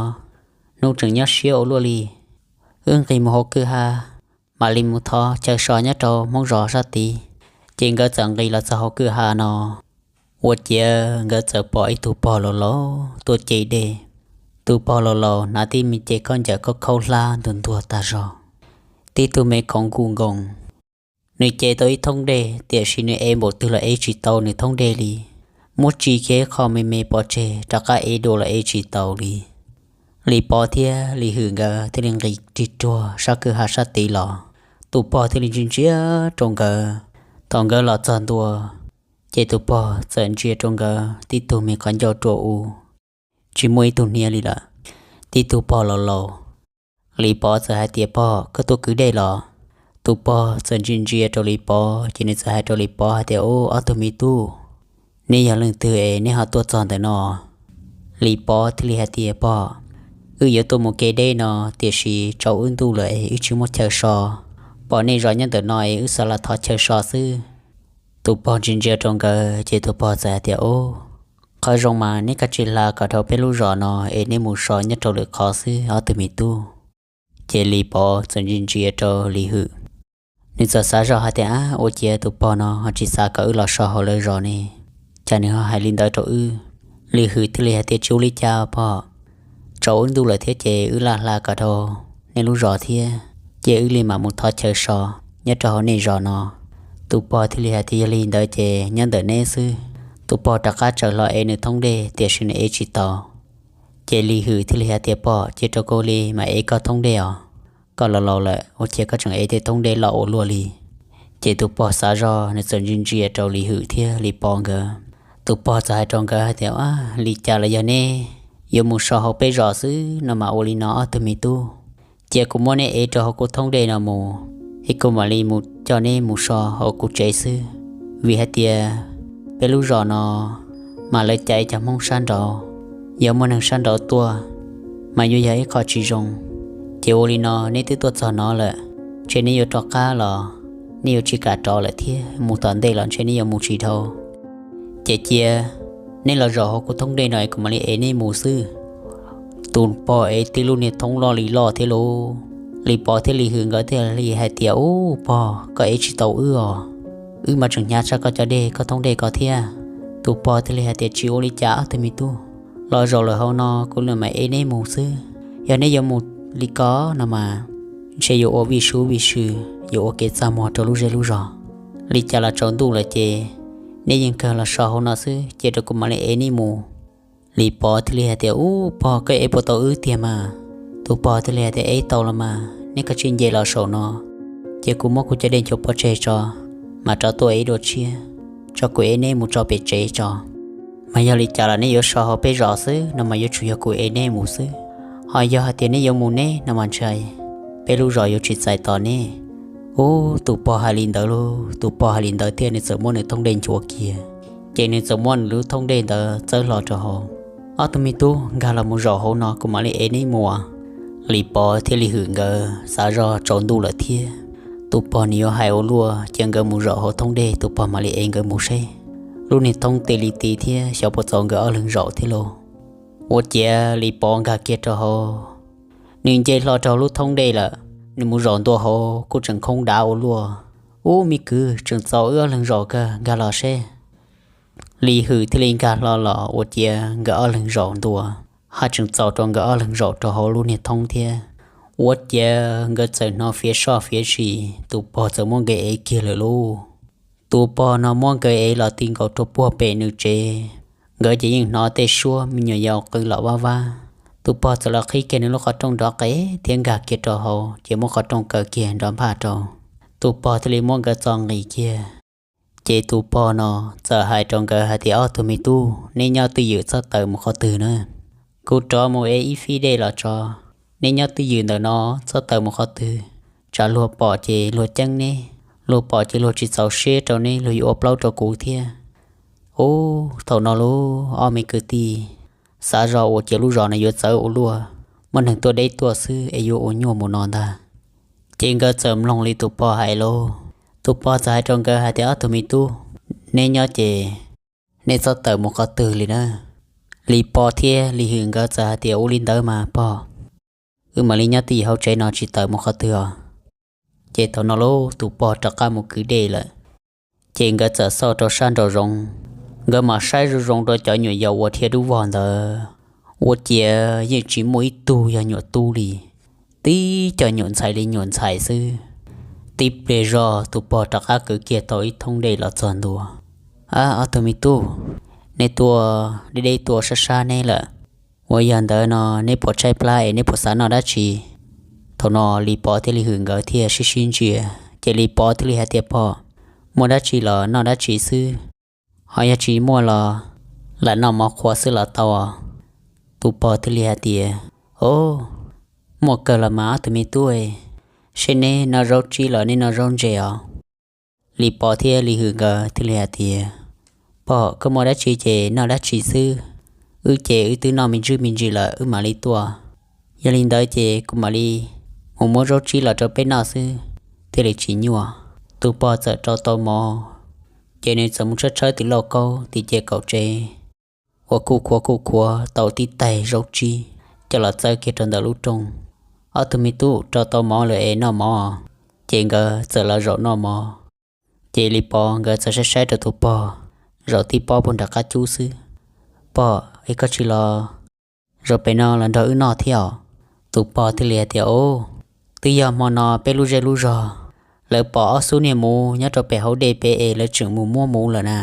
hnub tseem nyob siab ua luaj li. Wb nqis mus hauv kwj ha, mam li mus thov chaw so nyob rau hmoob zos sab tid. Ces nkawd txawm nqis los txog hauv kwj ha no, ua ciav nkawd txawm pom ib tug pog laus laus tuaj ce dej. Tus pog laus laus hnav tib me cev khaub ncaws khaub khaub hlab ntuag ntuag tag zog, tib tug me khoov nkuj nkoos. Nws ce tau ib thoob dej, tiam sis nws ev npaum twg los ev tsis tau nws thoob dej li. Muab tsis kiag ib qho me me pov tseg rov qab ev dua los ev tsis tau li. Lis Pov thiab Lis Hwm nkawd thiaj li nqis rig ruag sab kwj ha sab tid los. Tus pog thiaj li ntsia ntsia rau nkawd. Thaum nkawd los txog ntua, ces tus pog txawm ntsia rau nkawd tib tug me qhov ncauj ruam u, tsis muaj ib tug hniav li lawm. Tib tug pog laus laus. Lis Pov txawm hais tias, Pog, koj tuaj kwv dej los? Tus pog txawm ntsia ntsia rau Lis Pov, ces nws txawm hais rau Lis Pov hais tias, Ub, ob tug me tub, neb yog leej twg es neb ho tuaj txog ntawm no? Lis Pov thiaj li hais tias, Pog, wb yuav tuaj mus kev deb no, tiam sis tsaus wb ntuj lawm es wb tsis muaj chaw so. Pom nej zov nyob ntawm no es wb xav los thov chaw so xwb. Tus pog ntsia ntsia rau nkawd, ces tus pog txawm hais tias, Ub, qhov zoo mas neb kav tsij hla kom dhau peb lub zos no es neb mus so nyob rau lwm qhov xwb ob tug me tub. Ces Lis Pov txawm ntsia ntsia rau Lis Hwm, nws txawm xav zoj hais tias, Ab, ua ciav tus pog no ho tsis xav kom wb los so hauv lawv zos ne, cas nws ho hais li ntawd rau wb? Lis Hwm thiaj li hais tias, Tsis ua li cas pog, tsaus wb ntuj lawm thiab ces wb laj hla kom dhau nej lub zos thiab, ces wb li mam mus thov chaw so nyob rau hauv nej zos no. Tus pog thiaj li hais tias, Yog li ntawd ces nyob ntawm neb xwb. Tus pog rov qab tsaws hlo ev nws thoob dej, tiam sis nws ev tsis tau. Ces Lis Hwm thiaj li hais tias, Pog, cia rau kuv li mam ev koj thoob dej os. Koj laus laus lawm, ua ciav koj tseem ev tej thoob dej loj ua luaj li. Ces tus pog xav zoj, nws txawm ntsia ntsia rau Lis Hwm thiab Lis Pov nkawd. Tus pog txawm hais rau nkawd hais tias, Ab, li cas los yog neb yuav mus so hauv peb zos xwb no mas ua li no ob tug me tub, cia kuv muab neb ev rau hauv kuv thoob dej no mus, es kuv mam li mus coj neb mus so hauv kuv tsev xwb. Vim hais tias peb lub zos no mas lawv caiv cov Hmoob sab nraud, yog muaj neeg sab nraud tuaj mas yuav yog ib qho tsis zoo. Ces ua li no, neb twb tuaj txog no lawm, ces neb yuav rov qab los nej yuav tsis kam rov lawm thiab, mus tom ntej los ntshe nej yuav mus tsis dhau. Ces cia nej los zaum hauv kuv thoob dej no es kuv mam li ev nej mus xwb. Tus pog ev tib lub niag thoob loj li loj thiab lauj. Lis Pov thiab Lis Hwm nkawd thiaj li hais tias, Ub pog, koj ev tsis tau wb os, wb mas tseem hnyav tshaj koj cov dej, koj thoob dej ko thiab. Tus pog thiaj li hais tias, Tsis ua li cas ob tug me tub, los zaum lawm hauv no kuv mam ev neb mus xwb. Yog neb yuav mus li ko no mas ntshe yuav ua vij sub vij sw, yuav ua kev txaj muag rau lub zej lub zog. Li cas los tsaus ntuj lawm ces neb yeej kawg los so hauv no xwb, cia rau kuv mam li ev neb mus. Lis Pov thiaj li hais tias, Ub pog, koj ev puas tau wb tiag mas? Tus pog thiaj li hais tias, Ev tau los mas, neb kav tsij nce los saum no, cia kuv muab kuv cov dej nchuav pov tseg tso, mam rov tuaj ev dua tshiab, tso kuv ev neb mus tso pem tsev tso. Mas yog li cas los neb yuav so hauv peb zos xwb no mas yuav tsum yog kuv ev neb mus xwb. Ho yog hais tias neb yuav mus neb no mas ntshai peb lub zos yuav tsis txais tos neb. Ub, tus pog hais li ntawd lauj, tus pog hais li ntawd thiab nws txawm muab nws thoob dej nchuav kiag, ces nws txawm muab nws lub thoob dej ntawd txawb hlo rau hauv. Ob tug me tub, nkag los mus zaum hauv no kuv mam li ev neb mus. Lis Pov thiab Lis Hwm nkawd xav zog tsaus ntuj lawm thiab, tus pog nws yuav hais ua luaj, cia nkawd mus zaum hauv thoob dej tus pog mam li ev nkawd mus seb lub niag thoob tes li tis thiab xyov puas txaus nkawd ob leeg zaum thiab lauj. Ua ciav Lis Pov nkag kiag rau hauv, nws nce hlo rau hauv lub thoob dej lawm, nws mus zaum ntua hauv kuj tseem khoob dav ua luaj. Ub, me kwv, tseem txaus wb ob leeg zaum kawg, nkag los seb. Lis Hwm thiaj li nkag hlo los ua ciav nkawd ob leeg zaum ntua, haj tseem txaus rau nkawd ob leeg zaum rau hauv lub niag thoob thiab. Ua ciav nkawd txawm hnov fiav soj fiav sim, tus pog txawm muab nkawd ev kiag lawm lauj. Tus pog no muab nkawd ev los ti nkaus rau puag pem nws tsev, nkawd ces yeej hnov tej suab me nyuam yaus qw los vaj vab. Tus pog txawm los qhib kiag nws lub qhov rooj nrov qees thiab nkag kiag rau hauv, ces muab qhov rooj kaw kiag nrov npaj rau. Tus pog thiaj li muab nkawd txo nqis kiag. Ces tus pog no txawm hais rau nkawd hais tias, Ob tug me tub, neb nyob twj ywm txhob tawm mus qhov twg na. Kuv rov mus ev ib fib dej los tso, neb nyob twj ywm ntawm no txhob tawm mus qhov twg. Tsam luag pom ces luag ceeb neb, luag pom ces luag tsis txaus siab rau neb, luag yuav ua plaub rau kuv thiab. Ub, thaum no lauj, ob me kwv tij xav zog ua ciav lub zos no yuav txawv ua luaj, muaj neeg tuaj deb tuaj xwb es yuav ua nyuaj mus no ntag. Ces nkawd txawm mloog li tus pog hais lauj. Tus pog txawm hais rau nkawd hais tias, Ob tug me tub, neb nyob ces neb txhob tawm mus qhov twg li na. Lis Pov thiab Lis Hwm nkawd txawm hais tias, Ua li ntawd mas pog, wb mam li nyob twj ywm hauv tsev no tsis tawm mus qhov twg os. Ces thaum no lauj, tus pog rov qab mus kwv dej lawm. Ces nkawd txawm xauj rau sab nraum zoov, nkawd mam saib zoo zoo rau cov nyuam yaus uas dhia dub vog ntawd, ua ciav yeej tsis muaj ib tug yog nyuam tub li, tib co nyuam ntxhais li nyuam ntxhais xwb. Tib pliag zog tus pog rov qab kwv kiag tau ib thoob dej los txog ntua. Ab, ob tug me tub, neb tuaj deb deb tuaj sab sab neb lawm, uas yog ntawd no neb puas tshaib plab es neb puas xav noj dab tsi? Thaum no Lis Pov thiab Lis Hwm nkawd thiaj sib sib ntsia, ces Lis Pov thiaj li hais tias, Pog, muaj dab tsi los noj dab tsi xwb, ho yog tsis muaj los lam noj mov qhuav xwb los tau os. Tus pog thiaj li hais tias, Ob, muaj kawg los mas ob tug me tub, seb neb noj zaub tsib los neb noj zaub ntse os. Lis Pov thiab Lis Hwm nkawd thiaj li hais tias, Pog, koj muaj dab tsi ces noj dab tsi xwb, wb ces wb twb noj me ntsis me ntsis lawm wb mam li tuaj. Yog li ntawd ces kuv mam li mus muab zaub tsib los rau peb noj xwb, thiaj li tsis nyuaj. Tus pog txawm rau tau mov, ces nws txawm mus tshawb tshawb tus lauj kaub tim ces kaum tsev, ua kuj khuav kuj khuav tau tib taig zaub tsib coj los txawb kiag rau ntawm lub rooj. Ob tug me tub, rau tau mov lawm es noj mov. Ces nkawd txawm los zaum noj mov. Ces Lis Pov nkawd txawm saib saib rau tus pog, zaum tib pob puag nram qab cub xwb. Pog, es koj tsis los zaum pem no los nrog wb noj thiab os? Tus pog thiaj li hais tias, Ob, twb yog hmo no peb lub zej lub zog lawv pom ob xub niag muv nyob rau pem hauv dej pem es lawv tseem mus muab muv lawm na.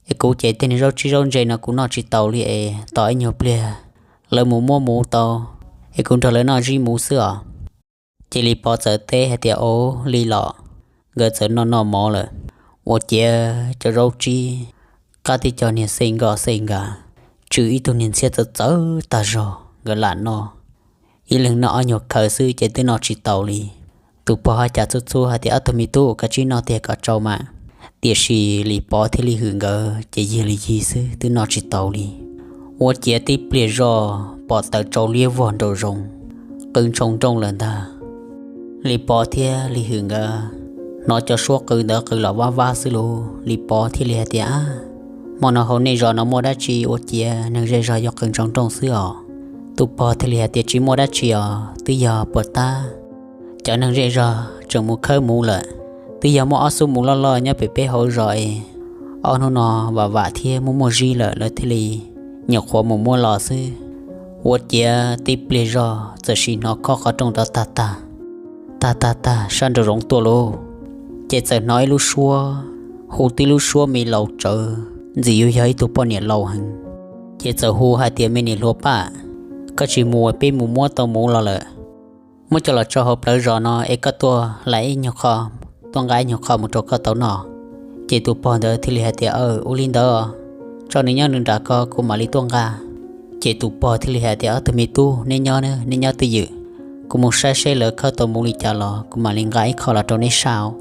Es kuv ces tej niag zaub tsib zaub ntse no kuv noj tsis taus li es tos ib nyuag pliag lawv mus muab muv tau, es kuv nrog lawv noj zib muv xwb os. Ces Lis Pov txawm teb hais tias, Ob, li los. Nkawd txawm noj noj mov lawm, ua ciav cov zaub tsib qab tib co niag xej nkoj xej nkag, tsw ib tug niag ntxhiab txawv txawv tag zog, nkawd lam noj. Ib leeg noj ob nyuag khaws xwb ces twb noj tsis taus li. Tus pog haj cas txhub txhub hais tias, Ob tug me tub, kav tsij noj tiag kom tsau mas. Tiam sis Lis Pov thiab Lis Hwm nkawd ces yig li yig xwb, twb noj tsis taus li. Ua ciav tib pliag zoj pom tawm tsau liab vog nraum zoov, qw ntshoo nrooj lawm ntag. Lis Pov thiab Lis Hwm nkawd hnov cov suab qw ntawd qw los vab vab xwb lauj. Lis Pov thiaj li hais tias, Ab, hmo no hauv nej zos no muaj dab tsi ua ciav neeg zej zog yuav qw ntsoov nrooj xwb os? Tus pog thiaj li hais tias, Tsis muaj dab tsi os, twb yog puas tab cov neeg zej zog tseem mus khawb muv lawm. Twb yog muaj ob xub muv loj loj nyob pem peb hauv zos es ob hnub no vam vam thiab muaj muaj zib lawm, lawv thiaj li nyuam qhuav mus muab los xwb. Ua ciav tib pliag zog txawm sim hnov khob qhov rooj rov tag tag, tag tag tag sab nraum zoov tuaj lauj. Ces txawm hnov ib lub suab hu, tib lub suab me laus tsawv, ntxim yuav yog ib tug poj niam laus heev. Ces txawm hu hais tias, Me niam hluas Paj, koj tsis mus, peb mus muab tau muv los lawm, muab coj los tso hauv plawv zos no es koj tuaj hlais ib nyuag qho, tuaj nqa ib nyuag qho mus rau koj tau noj. Ces tus pog ntawd thiaj li hais tias, Aw, ua li ntawd, tso nws nyob nws nram ko, kuv mam li tuaj nqa. Ces tus pog thiaj li hais tias, Ob tug me tub, neb nyob, neb nyob twj ywm, kuv mus saib seb lawv khawb tau muv li cas los kuv mam li nqa ib qho los rau neb saj.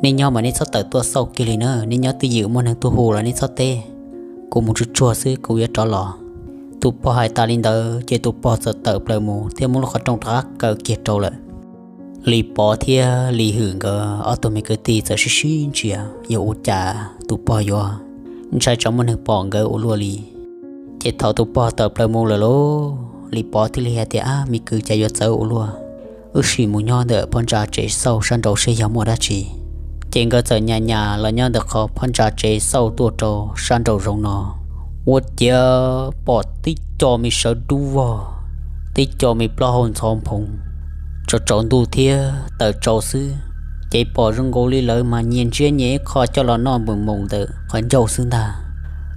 Neb nyob mas neb txhob tawm tuaj xauj kiag li na, neb nyob twj ywm, muaj neeg tuaj hu los neb txhob teb. Kuv mus tsuag tsuag xwb kuv yuav rov los. Tus pog hais tas li ntawd ces tus pog txawm tawm plaws mus thiab muab lub qhov rooj rov qab kaw kiag rau lawm. Lis Pov thiab Lis Hwm nkawd ob tug me kwv tij txawm sib sib ntsia, yuav ua cas tus pog yuav ntshai tsam muaj neeg pom nkawd ua luaj li. Ces thaum tus pog tawm plaws mus lawm lauj, Lis Pov thiaj li hais tias, Ab, me kwv, cas yuav txawv ua luaj, wb sim mus nyob ntawm phab ntsa tsev xauj sab nraud seb yog muaj dab tsi. Ces nkawd txawm nyas nyas los nyob ntawm qhov phab ntsa tsev xauj tuaj rau sab nraum zoov no, ua ciav pom tib co me sawv dub vog, tib co me plaub hau ntxhov nphoov, tsaus tsaus ntuj thiab tawm tsaus xwb, ces pom zoo nkaus li lawv mas nyias ntsiab nyias ib qho coj los noj npws moos ntawm qhov ncauj xwb ntag.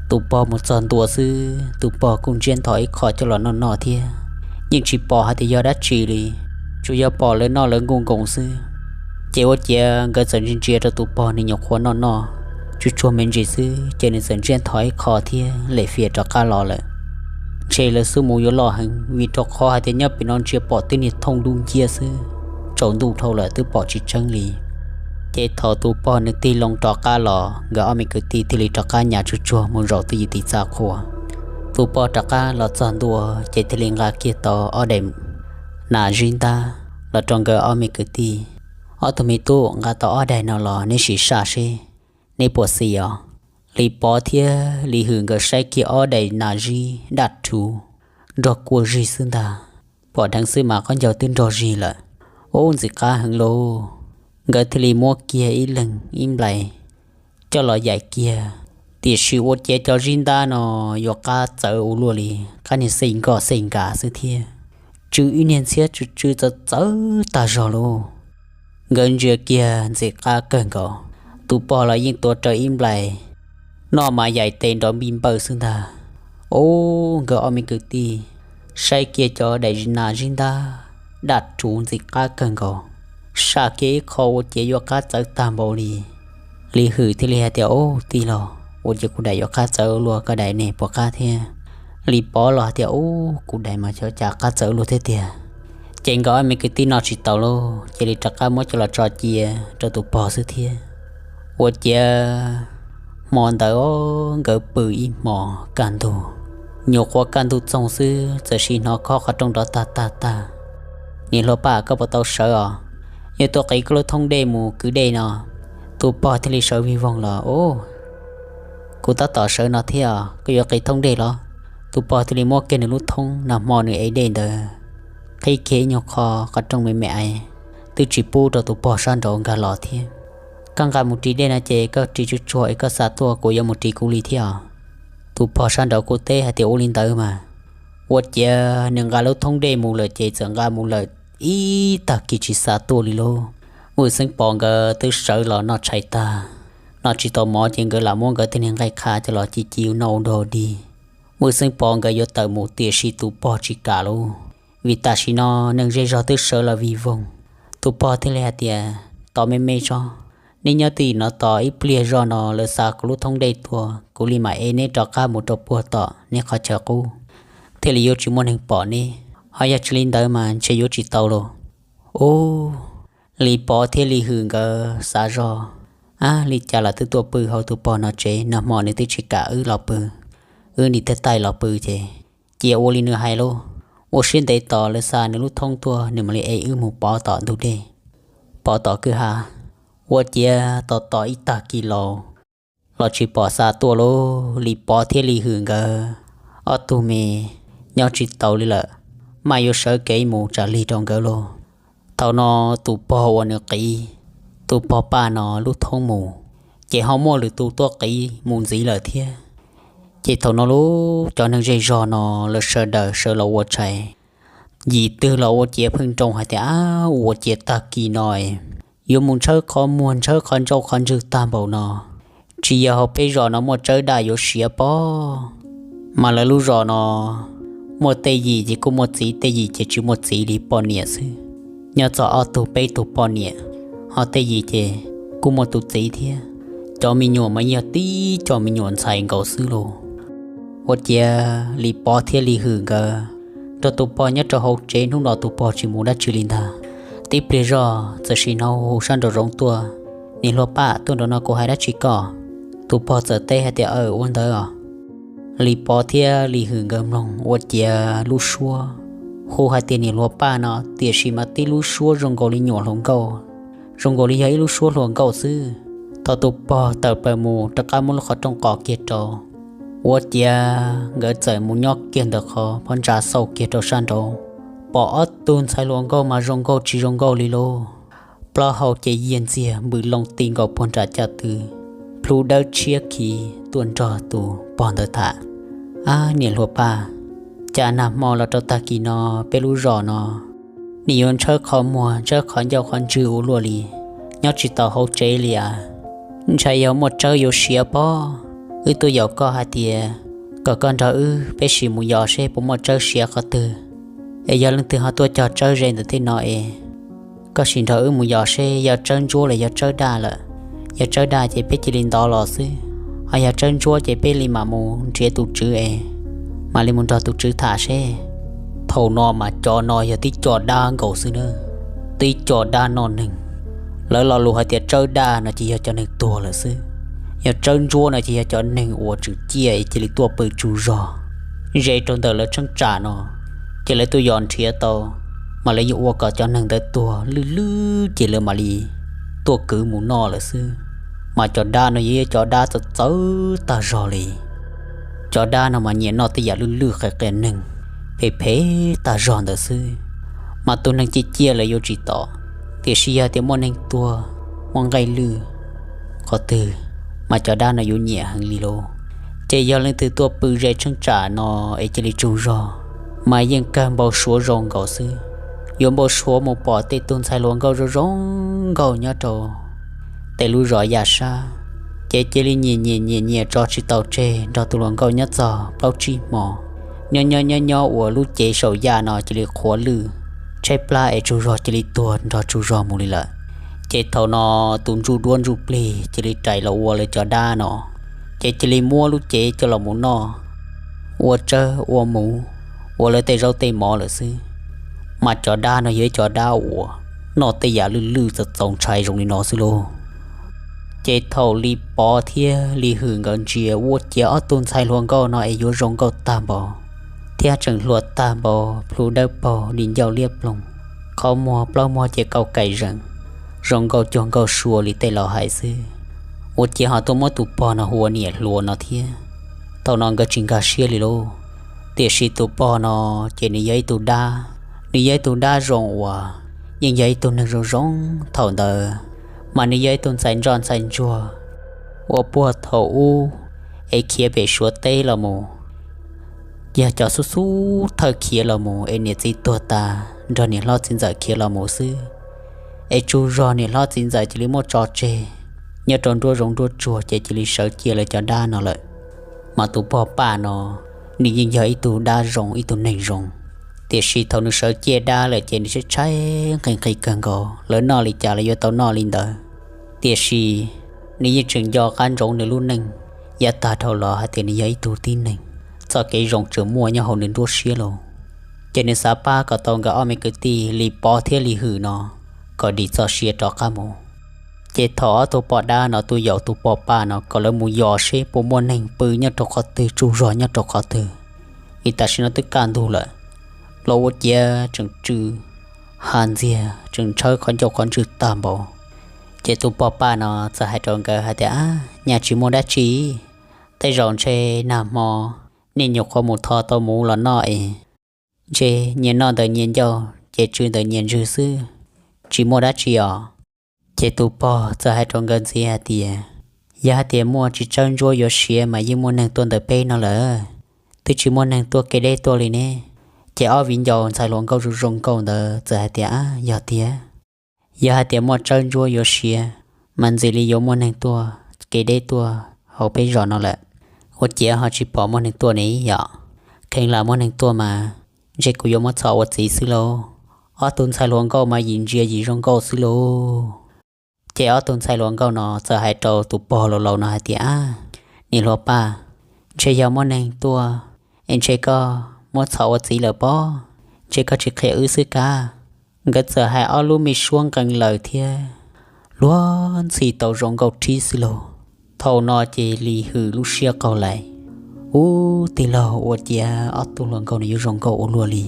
Tus pog mus txog ntua xwb, tus pog kuj ntsiab ntho ib qho coj los noj noj thiab, yeej tsis pom hais tias yog dab tsi li, tsuas yog pom lawv noj lawv nkuj nkoos xwb. Ces ua ciav nkawd txawm ntsia ntsia rau tus pog nws nyuam qhuav noj noj tsuag tsuag me ntsis xwb, ces nws txawm ntsiab ntho ib qho thiab lem fias rov qab los lawm. Ntshe lawv xub mus yuav loj heev, vim rau qhov hais tias nyob pem no ntsia pom tib niag thooj dub nciab xwb, tsaus ntuj dhau lawm twb pom tsis tseeb li. Ces thaum tus pog nws tig loo rov qab los, nkawd ob me kwv tij thiaj li rov qab nyas tsuag tsuag mus zaum twj ywm tim txaj qhua. Tus pog rov qab los txog ntua ces thiaj li nqa kiag tau ob daim nas zib ntab los rau nkawd ob me kwv tij. Ob tug me tub, nqa tau ob daim no los neb sim saj seb neb puas xis os. Lis Pov thiab Lis Hwm nkawd saib kiag ob daim nas zib daj rhuv nrog kua zig xwb ntag, pom dheev xwb mas qhov ncauj twb nrog zig lawm. Ub, ntxim qab heev lauj. Nkawd thiaj li muab kiag ib leeg ib nplais coj los yaim kiag, tiam sis ua ciav cov zib ntab no yuav qab txawv ua luaj li, qab niag xej nkoj xej nkam xwb thiab, tsw ib niag ntxhiab tsw tsw txawv txawv tag zog lauj. Nkawd ntsia kiag ntxim qab kawg nkaus, tus pog los yeej tuav rawv ib nplais noj mas yaim tes nrov npij npawj xwb ntag. Ub, nkawd ob me kwv tij saib kiag cov daim nas zib ntab daj rhuv ntxim qab kawg nkaus, saj kiag ib qho ua ciav yuav qab txawv tag npaum li. Lis Hwm thiaj li hais tias, Ub, tij laug, ua ciav kuv daim yuav qab txawv ua luaj, koj daim ne puas qab thiab? Lis Pov los hais tias, Ub, kuv daim mas xyov cas qab txawv ua luaj thiab tiag. Ces nkawd ob me kwv tij noj tsis tau lauj, cia li rov qab muab coj los tso cia rau tus pog xwb thiab. Ua ciav hmo ntawd nkawd pw ib hmos kaj ntug, nyuam qhuav kaj ntug txoog xwb txawm sim hnov khob qhov rooj nrov tag tag tag. Niam hluas Paj, koj puas tau sawv os? Yuav tuaj qiv koj lub thoob dej mus kwv dej no. Tus pog thiaj li sawv vij voog los, Ub, kuv tab tom sawv no thiab, koj yuav qiv thoob dej los? Tus pog thiaj li muab kiag nws lub thoob nag hmo nws ev dej ntawd qhib kiag ib nyuag qho qhov rooj me me ais, twb tsis pub rau tus pog sab nraud nkag los thiab. Koj nqa mus ris dej no ces koj ris tsuag tsuag es koj xa tuaj, kuv yuav mus ris kuv li thiab os. Tus pog sab nraud kuj teb hais tias, Ua li ntawd mas. Ua ciav nws nqa lub thoob dej mus lawm ces txawm nqa mus lawm ib tag kis tsis xa tuaj li lauj. Vwj Xeeb Pov nkawd twb sawv los noj tshais tag, noj tsis tau mov ces nkawd lam muab nkawd tej niag nqaij qha coj los ci ci noj ua dog dig. Vwj Xeeb Pov nkawd yuav tawm mus tiam sis tus pog tsis kam lauj, vim tam sim no neeg zej zog twb sawv los vij voog. Tus pog thiaj li hais tias, Tos me me tso, neb nyob twj ywm no tos ib pliag zoj no lawv xa kuv lub thoob dej tuaj, kuv li mam ev neb rov qab mus rau puag tom neb qhov chaw qub, thiaj li yuav tsis muaj neeg pom neb. Ho yog tsis li ntawd mas ntshe yuav tsis tau lauj. Ub, Lis Pov thiab Lis Hwm nkawd xav zoj, Ab, li cas los twb tuaj pw hauv tus pog no tsev, nag hmo nws twb tsis kam wb los pw, wb nim thiaj taij los pw ces cia ua li nws hais lauj. Ua siab ntev tos lawv xa nws lub thoob tuaj nws mam li ev wb mus pov tom ntug dej, pov tom kwj ha. Ua ciav tos tos ib tag kis los, los tsis pom xa tuaj lauj. Lis Pov thiab Lis Hwm nkawd ob tug me nyob tsis taus li lawm, mas yuav sawv kev mus tsam lig rau nkawd lauj. Thaum no tus pog uas nws qiv tus pog Paj no lub thoob mus, ces ho muaj lwm tus tuaj qiv mus ntxiv lawm thiab. Ces thaum no lub cov neeg zej zog no lawv sawv daws sawv los ua tshais, yim twg los ua ciav pheej nroo hais tias, Ab, ua ciav tag kis no yuav mus ntshawb qhov muag ntshawb qhov ncauj qhov ntswg tag npaum no, tsis yog hauv peb zos no muaj tsawb daj yuav siav pob. Mas lawv lub zos no muaj tej yim ces kuj muaj txiv, tej yim ces tsis muaj txiv li, poj niam xwb. Nyob txog ob tug peb tug poj niam, ho tej yim ces kuj muaj tus txiv thiab. Cov me nyuam mas yog tib cov me nyuam ntxhais nkaus xwb lauj. Ua ciav Lis Pov thiab Lis Hwm nkawd nrog tus pog nyob rau hauv tsev, hnub no tus pog tsis mus dab tsi li ntag. Tib pliag zog txawm sim hnov hu sab nraum zoov tuaj, Niam hluas Paj, tuaj nraum no kuv hais dab tsi koj. Tus pog txawm teb hais tias, Aw, ua ntawd os. Lis Pov thiab Lis Hwm nkawd mloog ua ciav lub suab hu hais tias niam hluas Paj no, tiam sis mas tib lub suab zoo nkaus li nyuam hluas nkauj, zoo nkaus li yog ib lub suab hluas nkauj xwb. Thaum tus pog tawm plaws mus rov qab muab lub qhov rooj qos kiag rau, ua ciav nkawd txawm mus nyob kiag ntawm qhov phab ntsa xauj kiag rau sab nraud, pom ob tug ntxhais hluas nkauj mas zoo nkauj tsis zoo nkauj li lauj. Plaub hau ces yiag ntxiag npws loo ti nkaus puag nram caj tw, plhu dawb tshiab khiv tuaj nrog tus pog ntawd tham, Ab, niam hluas Paj, cas nag hmo los rau tag kis no peb lub zos no nws yuav ntshawb qhov muag ntshawb qhov ncauj qhov ntswg ua luaj li, nyob tsis tau hauv tsev li as. Ntshai yog muaj tsawb yuav siav pob. Wb tuaj yaum koj hais tias kom koj nrog wb peb sim mus yos seb puas muaj tsawb siav qhov twg, es yog leej twg ho tuaj cog tsawb ze ntawm tej no es koj sim nrog wb mus yos seb yog tsawb ntsuab los yog tsawb daj lawm. Yog tsawb daj ces peb cia li ntov los xwb, ho yog tsawb ntsuab ces peb li mam mus nrhiav tus tswv es mam li mus nrog tus tswv tham seb. Thaum no mas cov no yog tib co dab nkaus xwb na, tib co dab noj neeg. Lawv lo lus hais tias tsawb daj no ces yog cov neeg tuag lawm xwb, yog tsawb ntsuab no ces yog cov neeg uas tseem ciaj es cia li tuaj pw tsaug zog ze rau ntawm lawv cheeb tsam no, ces lawv tuaj yos nrhiav tau, mas lawv yeej ua kom cov neeg ntawd tuag lwj lwj ces lawv mam li tuaj kwv mus noj lawm xwb. Mas cov dab no yog cov dab txawv txawv tag zog li. Cov dab no mas nyiam noj tej yam lwj lwj qias qias neeg, phem phem tag zog ntawd xwb. Mas tus neeg ciaj ciaj lawv yuav tsis tom, tiam sis yog tias muaj neeg tuag, muaj nqaij lwj qhov twg, mas cov dab no yuav nyiam heev li lauj. Ces yog leej twg tuaj pw ze cheeb tsam no es cia li tsaug zog, mas yeej kawg npau suav zoo nkaus xwb. Yuav npau suav mus pom tej tug ntxhais hluas nkauj zoo zoo nkauj nyob rau tej lub zos yaj sab, ces cia li nyiam nyiam nyiam nyiam tso tsis tau tseg nrog tus hluas nkauj nyob txog plaub tsib hmo. Nyob nyob nyob nyob uas lub cev saum yaj no cia li qhuav lwj, tshaib plab es tsaug zog cia li tuag nrog tsaug zog mus li lawm. Ces thaum no tus ntsuj duab ntsuj plig cia li rais los ua lawv cov dab no, ces cia li muab lub cev coj los mus noj, ua tsawb ua mus, ua lawv tej zaub tej mov lawm xwb. Mas cov dab no yog ib cov dab uas noj tej yam lwj lwj txaus txaus ntshai zoo li no xwb lauj. Ces thaum Lis Pov thiab Lis Hwm nkawd ntsia ua ciav ob tug ntxhais hluas nkauj no es yuav zoo nkauj tag npaum, thiab tseem hluas tag npaum, plhu dawb paug, di ncauj liab ploog, qhov muag plaub muag ces kauj kaim zeem, zoo nkauj cuag nkauj sua li tej laus hais xwb. Ua ciav ho tuaj muab tus pog no hu ua niam hluas no thiab. Thaum no nkawd tsis nkag siab li lauj. Tiam sis tus pog no ces nws yog ib tug dab, nws yog ib tug dab zoo uas yeej yog ib tug neeg zoo zoo. Thaum ntawd mas nws yog ib tug ntxhais ntsoj ntxhais ntsuag uas puag thaum ub es khiav pem Suav teb los mus, yog cov xub xub thawj khiav los mus es niam txiv tuag tas nrog niam hlob txiv ntxawm khiav los mus xwb. Es tsaug zog niam hlob txiv ntxawm cia li muab tso tseg nyob rau nruab zoov nruab tsuag ces cia li sawv cia lawv cov dab no lawm. Mas tus pog Paj no nws yeej yog ib tug dab zoo ib tug neeg zoo, tiam sis thaum nws sawv cia dab lawm ces nws tshaib tshaib nqhis nqhis kawg nkaus, lawv noj li cas lawv yuav tau noj li ntawd. Tiam sis nws yeej tseem nco qab ntsoov nws lub neej yav tag dhau los hais tias nws yog ib tug tib neeg, txoj kev zoo tseem muaj nyob hauv nws nruab siab lauj. Ces nws xav pab kom tau nkawd ob me kwv tij Lis Pov thiab Lis Hwm no kom dim txoj sia rov qab mus. Ces thaum ob tug poj dab no tuaj yaum tus pog Paj no kom lawv mus yos seb puas muaj neeg pw nyob rau qhov twg tsaug zog nyob rau qhov twg, vim tam sim no twb kaj ntug lawm, los ua ciav tseem tsw ha ntxiag tseem ntshawb qhov ncauj qhov ntswg tag npaum. Ces tus pog Paj no txawm hais rau nkawd hais tias, Ab, nyaj tsis muaj dab tsi, tej zaum ntshe nag hmo nej nyuam qhuav mus tho tau muv los noj es ntshe nyias noj ntawm nyias ncauj ces tsw ntawm nyias ntswg xwb, tsis muaj dab tsi os. Ces tus pog txawm hais rau nkawd ntxiv hais tias, Yog hais tias muaj tsis tsawb ntsuab yuav siav mas yeej muaj neeg tuaj ntawm peb no lawm, twb tsis muaj neeg tuaj kev deb tuaj li ne. Ces ob viv ncaus ntxhais hluas nkauj zoo zoo nkauj ntawd txawm hais tias, Ab, yog tiag, yog hais tias muaj tsawb ntsuab yuav siav mas ntxim li yuav muaj neeg tuaj kev deb tuaj hauv peb zos no lawm. Ua ciav ho tsis pom muaj neeg tuaj ne yom? Kheev lam muaj neeg tuaj mas ntshe kuv yuav muab txhom ua txiv xwb lauj. Ob tug ntxhais hluas nkauj mas yim ntsia yim zoo nkauj xwb lauj. Ces ob tug ntxhais hluas nkauj no txawm hais rau tus pog laus laus no hais tias, Niam hluas Paj, ntshe yog muaj neeg tuaj es ntshe koj muab txhom ua txiv lawm pob, ntshe koj tsis qhia wb xwb kab. Nkawd txawm hais ob lub me suab nqee lawm thiab luag ntxhi tau zoo nkauj rhib xwb lauj. Thaum no ces Lis Hwm lub siab qaug lais, Ub, tij laug, ua ciav ob tug hluas nkauj no yuav zoo nkauj ua luaj li.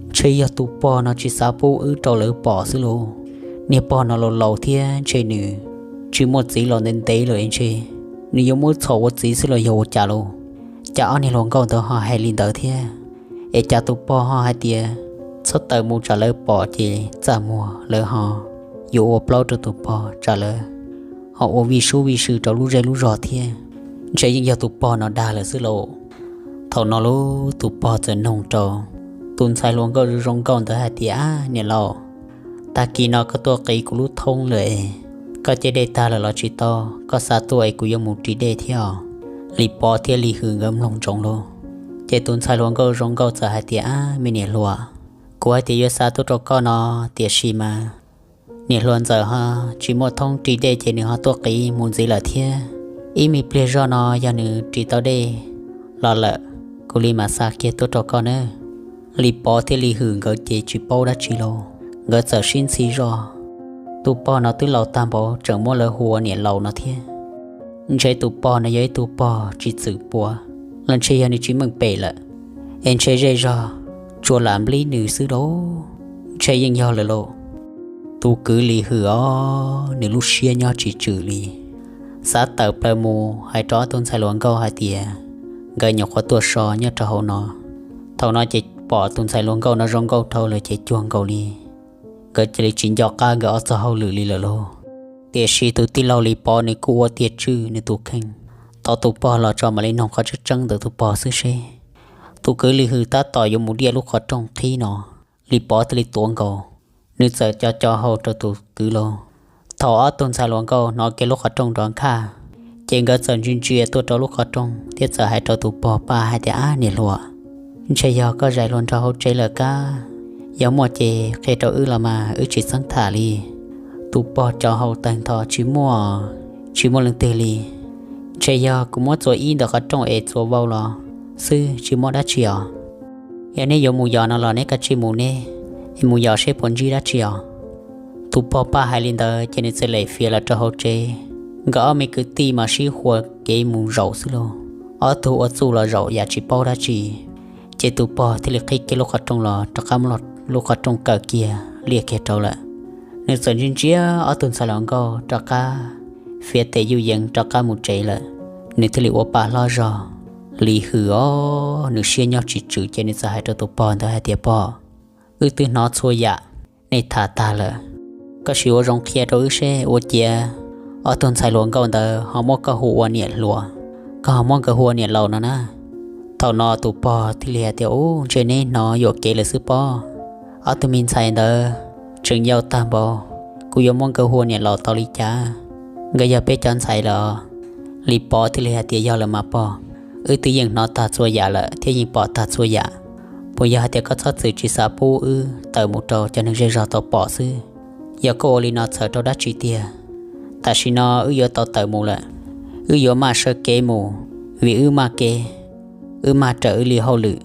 Ntshe yog tus pog no tsis xav pub wb rau lawv pom xwb lauj. Niag pog no laus laus thiab ntshe nws tsis muaj txiv los ntev ntev lawm es ntshe nws yuav muab txhom ua txiv xwb los yog ua cas lauj? Cas ob niag hluas nkauj ntawd ho hais li ntawd thiab? Es cas tus pog ho hais tias txhob tawm mus tsam lawv pom ces txaj muag lawv ho yuav ua plaub rau tus pog tsam lawv ho ua vij sub vij sw rau lub zej lub zog thiab? Ntshe yeej yog tus pog no dag lawm xwb lauj. Thaum no lub tus pog txawm noog rau tus ntxhais hluas nkauj zoo nkauj ntawd hais tias, Ab, niam laus, tag kis no koj tuaj qiv kuv lub thoob lawm es koj caj dej tag lawm los tsis tau? Koj xa tuaj es kuv yuav mus ris dej thiab os. Lis Pov thiab Lis Hwm nkawd mloog ntsoov lauj. Ces tus ntxhais hluas nkauj zoo nkauj txawm hais tias, Ab, me niam hluas, kuv hais tias yuav xa tuaj rau koj no, tiam sis mas niam hluas ntxawm ho tsis muaj thoob ris dej ces nws ho tuaj qiv mus ntxiv lawm thiab. Ib me pliag zog no yog nws ris tau dej los lawm, kuv li mam xa kiag tuaj rau koj nawb. Lis Pov thiab Lis Hwm nkawd ces tsis paub dab tsi lauj, nkawd txawm sib ntxhi zoj. Tus pog no twb laus tag npaum tseem muab lawv hu ua niam laus no thiab. Ntshe tus pog no yog ib tug pog tsis txwm puav los ntshe yog nws tsis meej pem lawm, es ntshe zej zog tsuas lam nplib nws xwb lauj. Ntshe yeej yog lawm lauj. Tus kwv Lis Hwm os, nws lub siab nyob tsis tswm li, xav tawm plaws mus hais rau ob tug ntxhais hluas nkauj hais tias nkawd nyuam qhuav tuaj so nyob rau hauv no. Thaum no ces pom tus ntxhais hluas nkauj no zoo nkauj dhau lawm ces cuag nkaus li nkawd cia li tsis nco qab nkawd ob txoj hauj lwm li lawm lauj. Tiam sis tus tij laug Lis Pov nws kuj ua tiag tswj nws tus kheej, tau tus pog los tso mam li noog qhov tseeb tseeb ntawm tus pog xwb seb. Tus kwv Lis Hwm tab tom yuav mus diaj lub qhov rooj qhib no, Lis Pov thiaj li tuav nkaus, nws txawm co co hau rau tus kwv lauj. Thaum ob tug ntxhais hluas nkauj hnov kiag lub qhov rooj nrov nkhaj, ces nkawd txawm ntsia ntsia tuaj rau lub qhov rooj thiab txawm hais rau tus pog Paj hais tias, Ab, niam hluas, ntshe yog koj zais hluas nrog hauv tsev lawm kab, yog muaj ces qhia rau wb los mas wb tsis txeeb tham li. Tus pog co hau tawg ntho, Tsis muaj, tsis muaj leej twg li. Ntshe yog kuv muab txuas ib ntawm qhov rooj es txuas vau los xwb, tsis muaj dab tsi os. Yog neb yuav mus yos no los neb kav tsij mus neb, es mus yos seb puas ntsib dab tsi os. Tus pog Paj hais li ntawd ces nws txawm lem fiav los rau hauv tsev. Nkawd ob me kwv tij mas sib hua kev mus zaum xwb lauj, ob tug ua txuj los zaum yam tsis paub dab tsi. Ces tus pog thiaj li qhib kiag lub qhov rooj los rov qab muab lub qhov rooj kaw kiag liaj kiag rau lawm. Nws txawm ntsia ntsia ob tug ntxhais hluas nkauj rov qab fiav tes yuj yees rov qab mus tsev lawm, nws thiaj li ua pa hlob zog. Lis Hwm os, nws siab nyob tsis tswm ces nws txawm hais rau tus pog ntawd hais tias, Pog, wb twb hnov txhua yam nej tham tag lawm, koj sim ua zoo qhia rau wb seb ua ciav ob tug ntxhais hluas nkauj ntawd ho muab koj hu ua niam hluas, koj ho muab nkawd hu ua niam laus no na. Thaum no tus pog thiaj li hais tias, Ub, ntshe neb hnov yuam kev lawm xwb pob. Ob tug me ntxhais ntawd tseem yau tag npaum, kuv yuav muab nkawd hu ua niam laus tau li cas? Nkawd yog peb cov ntxhais lawm os. Lis Pov thiaj li hais tias, Yog lawm mas pog, wb twb yeej hnov tag txhua yam lawm thiab yeej pom tag txhua yam. Puas yog hais tias koj txhob txwm tsis xav pub wb tawm mus rau cov neeg zej zog tau pom xwb? Yog koj ua li no txhawm rau dab tsi tiag? Tam sim no wb yuav tau tawm mus lawm, wb yuav maj sawv kev mus, vim wb maj kev, wb maj raws wb li hauj lwm.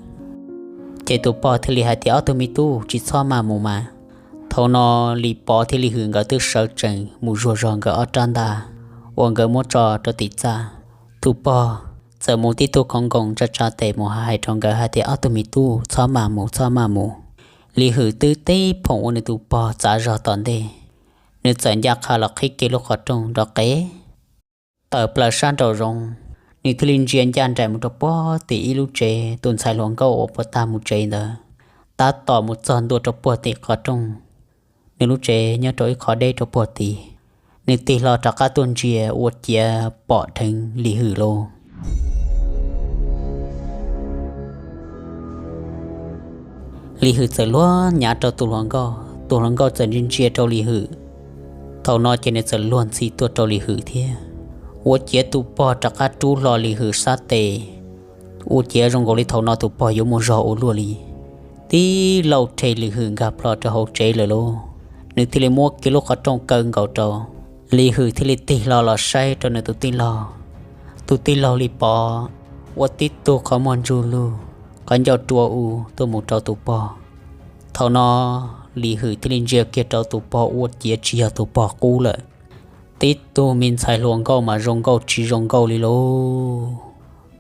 Ces tus pog thiaj li hais tias, Ob tug me tub, tsis txhob maj mus mas. Thaum no Lis Pov thiab Lis Hwm nkawd twb sawv tsees mus zuag zog nkawd ob rab ntaj uas nkawd muab tso rau tim txaj. Tus pog txawm mus tib tug khoov nkoos tsa tsa tes mus hais rau nkawd hais tias, Ob tug me tub, txhob maj mus, txhob maj mus. Lis Hwm twb teb phoom ua nws tus pog txav zog tom ntej, nws txawm ncaj qha los qhib kiag lub qhov rooj rov qev tawm plaws sab nraum zoov. Nws thiaj li ntsia ncaj nraim mus rau puag tim ib lub tsev tus ntxhais hluas nkauj uas puag ta mus tsev ntawd, tab tom mus txog ntua rau puag tim qhov rooj. Nws lub tsev nyob rau ib qho deb rau puag tid. Nws tig hlo rov qab tuaj ntsia ua ciav pom dheev Lis Hwm lauj. Lis Hwm txawm luag nyav rau tus hluas nkauj, tus hluas nkauj txawm ntsia ntsia rau Lis Hwm. Thaum no ces nws txawm luag ntxhi tuaj rau Lis Hwm thiab, ua ciav tus pog rov qab rub hlo Lis Hwm sab tes. Ua ciav zoo nkaus li thaum no tus pog yuav muaj zog ua luaj li. Tib lauj rhe Lis Hwm nkag plho rau hauv tsev lawm lauj. Nws thiaj li muab kiag lub qhov rooj kaw nkaus rau, Lis Hwm thiaj li tig hlo los saib rau nws tus tij laug. Tus tij laug Lis Pov ua tib tug qhov muag ntsug lug, qhov ncauj rua u tuaj mus rau tus pog. Thaum no Lis Hwm thiaj li ntsia kiag rau tus pog ua ciav tsis yog tus pog qub lawm. Tib tug me ntxhais hluas nkauj mas zoo nkauj tsis zoo nkauj li lauj.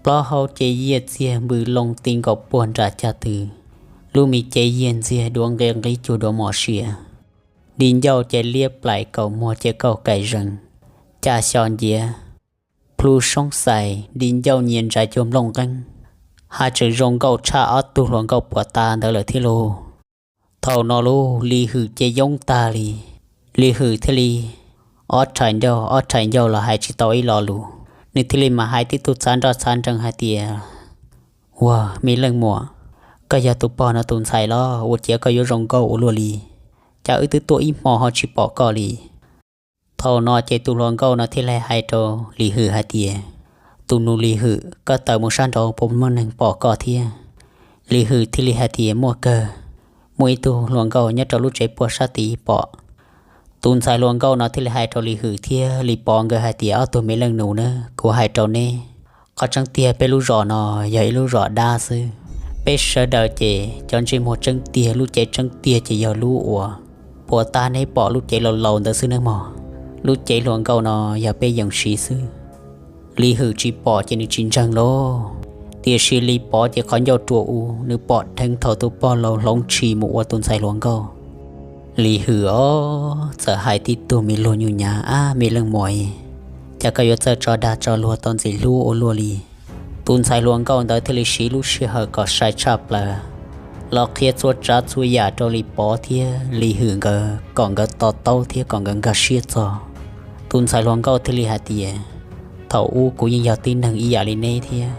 Plaub hau ces yiaj txiag npws loo ti nkaus puag nram caj tw, lub me cev yiag ntxiag duav nqi nqib cuag duav mos sia, di ncauj ces liab plaim kaum muag ces kauj kaim zees, caj xyo nciav, plhu soob xais, di ncauj nyias ntsais cuag nplooj nqeeb, haj tseem zoo nkauj tshaj ob tug hluas nkauj puag ta ntawd lawm thiab lauj. Thaum no lauj Lis Hwm ces yoob tag li. Lis Hwm thiaj li ob rhais ncauj ob rhais ncauj los hais tsis tau ib lo lus. Nws thiaj li mam hais tib tug txhav nroj txhav nrees hais tias, Ua, me leej muam, koj yog tus pog no tus ntxhais los ua ciav koj yuav zoo nkauj ua luaj li. Cas wb twb tuaj ib hmo ho tsis pom koj li? Thaum no ces tus hluas nkauj no thiaj li hais rau Lis Hwm hais tias, Tus nus Lis Hwm, koj tawm mus sab nraud puas muaj neeg pom koj thiab? Lis Hwm thiaj li hais tias, Muaj kawg, muaj ib tug hluas nkauj nyob rau lub tsev puag sab tid pom. Tus ntxhais hluas nkauj no thiaj li hais rau Lis Hwm thiab Lis Pov nkawd hais tias, Ob tug me leej nus na, kuv hais rau neb, qhov tseeb tiag peb lub zos no yog ib lub zos dab xwb. Peb sawv daws ces cov ntsej muag tseeb tiag lub cev tseeb tiag ces yog lub uas puag ta neb pom lub cev laus laus ntawd xwb nawb mog. Lub cev hluas nkauj no yog peb yees siv xwb. Lis Hwm tsis pom ces nws tsis ntseeg lauj, tiam sis Lis Pov ces qhov ncauj rua u, nws pom dheev thaum tus pog laus hloov tshis mus ua tus ntxhais hluas nkauj. Lis Hwm os, txawm hais tib tug me luag nyuj nyav, Ab, me leej muam, cas koj yuav txawj tso dag tso luag tau ntxim hlub ua luaj li. Tus ntxhais hluas nkauj ntawd thiaj li siv lub sij hawm kom sai tshaj plaws los qhia txhua tsav txhua yam rau Lis Pov thiab Lis Hwm nkawd kom nkawd to taub thiab kom nkawd nkag siab txog. Tus ntxhais hluas nkauj thiaj li hais tias, Thaum ub kuv yeej yog tib neeg ib yam li neb thiab,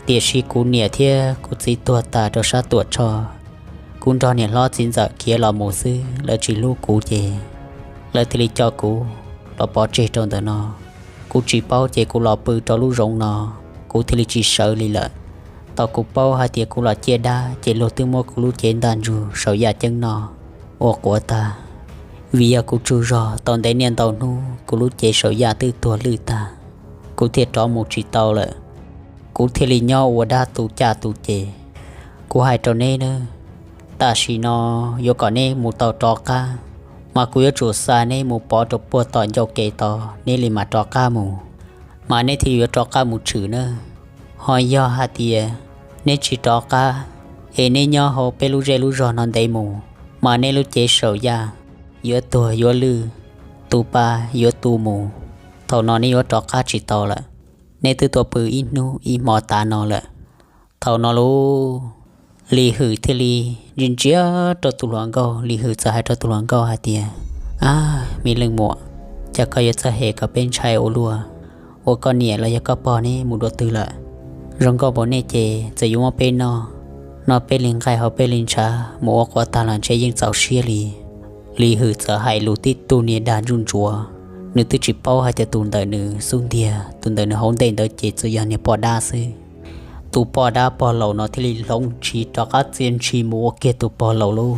tiam sis kuv niam thiab kuv txiv tuag tas rau sab Tuam Tshoj, kuv nrog niam hlob txiv ntxawm khiav los mus xwb, lawv tsis hlub kuv ces lawv thiaj li coj kuv los pov tseg rau ntawm no. Kuv tsis paub ces kuv los pw rau lub zoov no, kuv thiaj li tsis sawv li lawm. Tau kuv paub hais tias kuv los ciaj dab ces luag twb muab kuv lub cev ntaj ntsug saum yaj ceeb no ua quav tag. Vim yog kuv tsaug zog tau ntev niaj ntau hnub kuv lub cev saum yaj twb tuag lwj tag, kuv thiaj rov mus tsis tau lawm. Kuv thiaj li nyob ua dab tu caj tu ces. Kuv hais rau neb nawb, tam sim no yuav kom neb mus tau rov qab, mas kuv yuav tsum xa neb mus pov rau puag tom ncauj kev tod neb li mam rov qab mus, mas neb thiaj yuav rov qab mus tshwm nawb. Ho yog hais tias neb tsis rov qab, es neb nyob hauv peb lub zej lub zog no ntev mus, mas neb lub cev saum yaj yuav tuag yuav lwj, tu pa yuav tu mus, thaum no neb yuav rov qab tsis tau lawm. Neb twb tuaj pw ib hnub ib hmo tav no lawm. Thaum no lauj, Lis Hwm thiaj li ntsia ntsia rau tus hluas nkauj, Lis Hwm txawm hais rau tus hluas nkauj hais tias, Ab, me leej muam, cas koj yuav txawj hem kom peb ntshai ua luaj? Ua koj niam los yog koj pog neb mus dua twg lawm? Zoo nkauj npaum nej ces txawm yuav muab peb noj, noj peb li nqaij haus peb li ntshav mus ua quav tag los ntshe yeej txaus siab li. Lis Hwm txawm hais lus tib tug niag dag ntsuj ntsuav, nws twb tsis paub hais tias tus ntawm nws xub ntiag, tus ntawm nws hauv ntej ntawd ces txawm yog niag poj dab xwb. Tus poj dab pog laus no thiaj li hloov ntshis rov qab txia ntshis mus ua kiag tus pog laus lauj.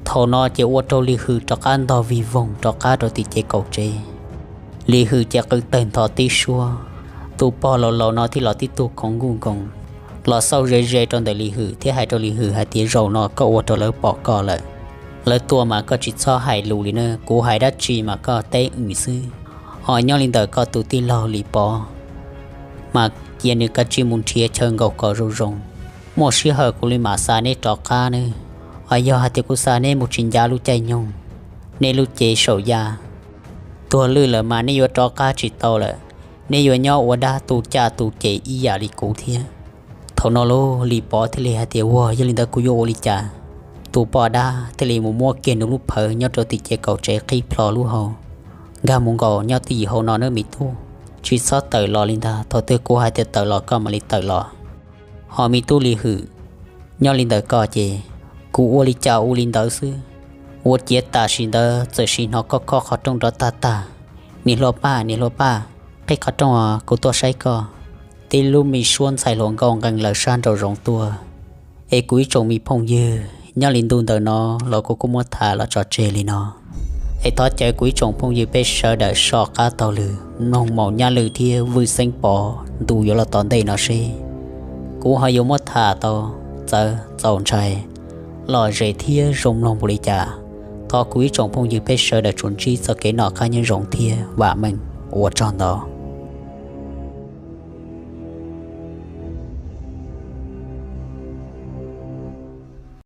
Thaum no ces ua rau Lis Hwm rov qab ntog vig voog rov qab rau tim cev kaum tsev. Lis Hwm ces qw tawg ntho tib suab. Tus pog laus laus no thiaj los tib tug khoov nkuj nkoos los xauj ze ze rau ntawm Lis Hwm thiab hais rau Lis Hwm hais tias, Zaum no koj ua rau lawv pom koj lawm. Lawv tuaj mas koj tsis txhob hais lus li na, kuv hais dab tsi mas koj teb wm xwb. Ho nyob li ntawm koj tus tij laug Lis Pov mas cia nws kav tsij mus nrhiav chaw nkaum kom zoo zoo. Muaj sij hawm kuv li mam xa neb rov qab nawb. Ho yog hais tias kuv xa neb mus tsis ncav lub caij nyoog, nej lub cev saum yaj. Tuag lwj lawm mas nej yuav rov qab tsis tau lawm, nej yuav nyob ua dab tu caj tu ces ib yam li kuv thiab. Thaum no lauj, Lis Pov thiaj li hais tias, Ua, yog li ntawd kuv yuav ua li cas? Tus poj dab thiaj li mus muab kiag nws lub phawv nyob rau tim ces kaum tsev qhib plho lub hau, nkag mus nkaum nyob tim hau no nawb me tub, tsis txhob tawm los li ntag, thaum twg kuv hais tias tawm los koj mam li tawm los. Ho me tub Lis Hwm, nyob li ntawm koj ces kuv ua li cas ua li ntawd xwb. Ua ciav tam sim ntawd txawm sim hnov koj khob qhov rooj nrov tag tag. Niam hluas Paj, niam hluas Paj, qhib qhov rooj os, kuv tuaj saib koj. Tib lub me suab ntxhais hluas nkauj nqees lawm sab nraum zoov tuaj. Es kuv ib tsoom me phooj ywg, nyob li ntu ntawm no los kuv kuj muab tham los tso tseg li no. Es thov caw kuv ib tsoom phooj ywg peb sawv daws soj qab taug lw, mloog Maum Nyaj Lwm thiab Vwj Xeeb Pov ntu yuav los tom ntej no seb kuv ho yuav muab tham tau txawv txaus ntshai, lom zem thiab zoo mloog npaum li cas. Thov kuv ib tsoom phooj ywg peb sawv daws tsuas ntsib txoj kev noj qab nyob zoo thiab vam meej, ua tsaug ntau.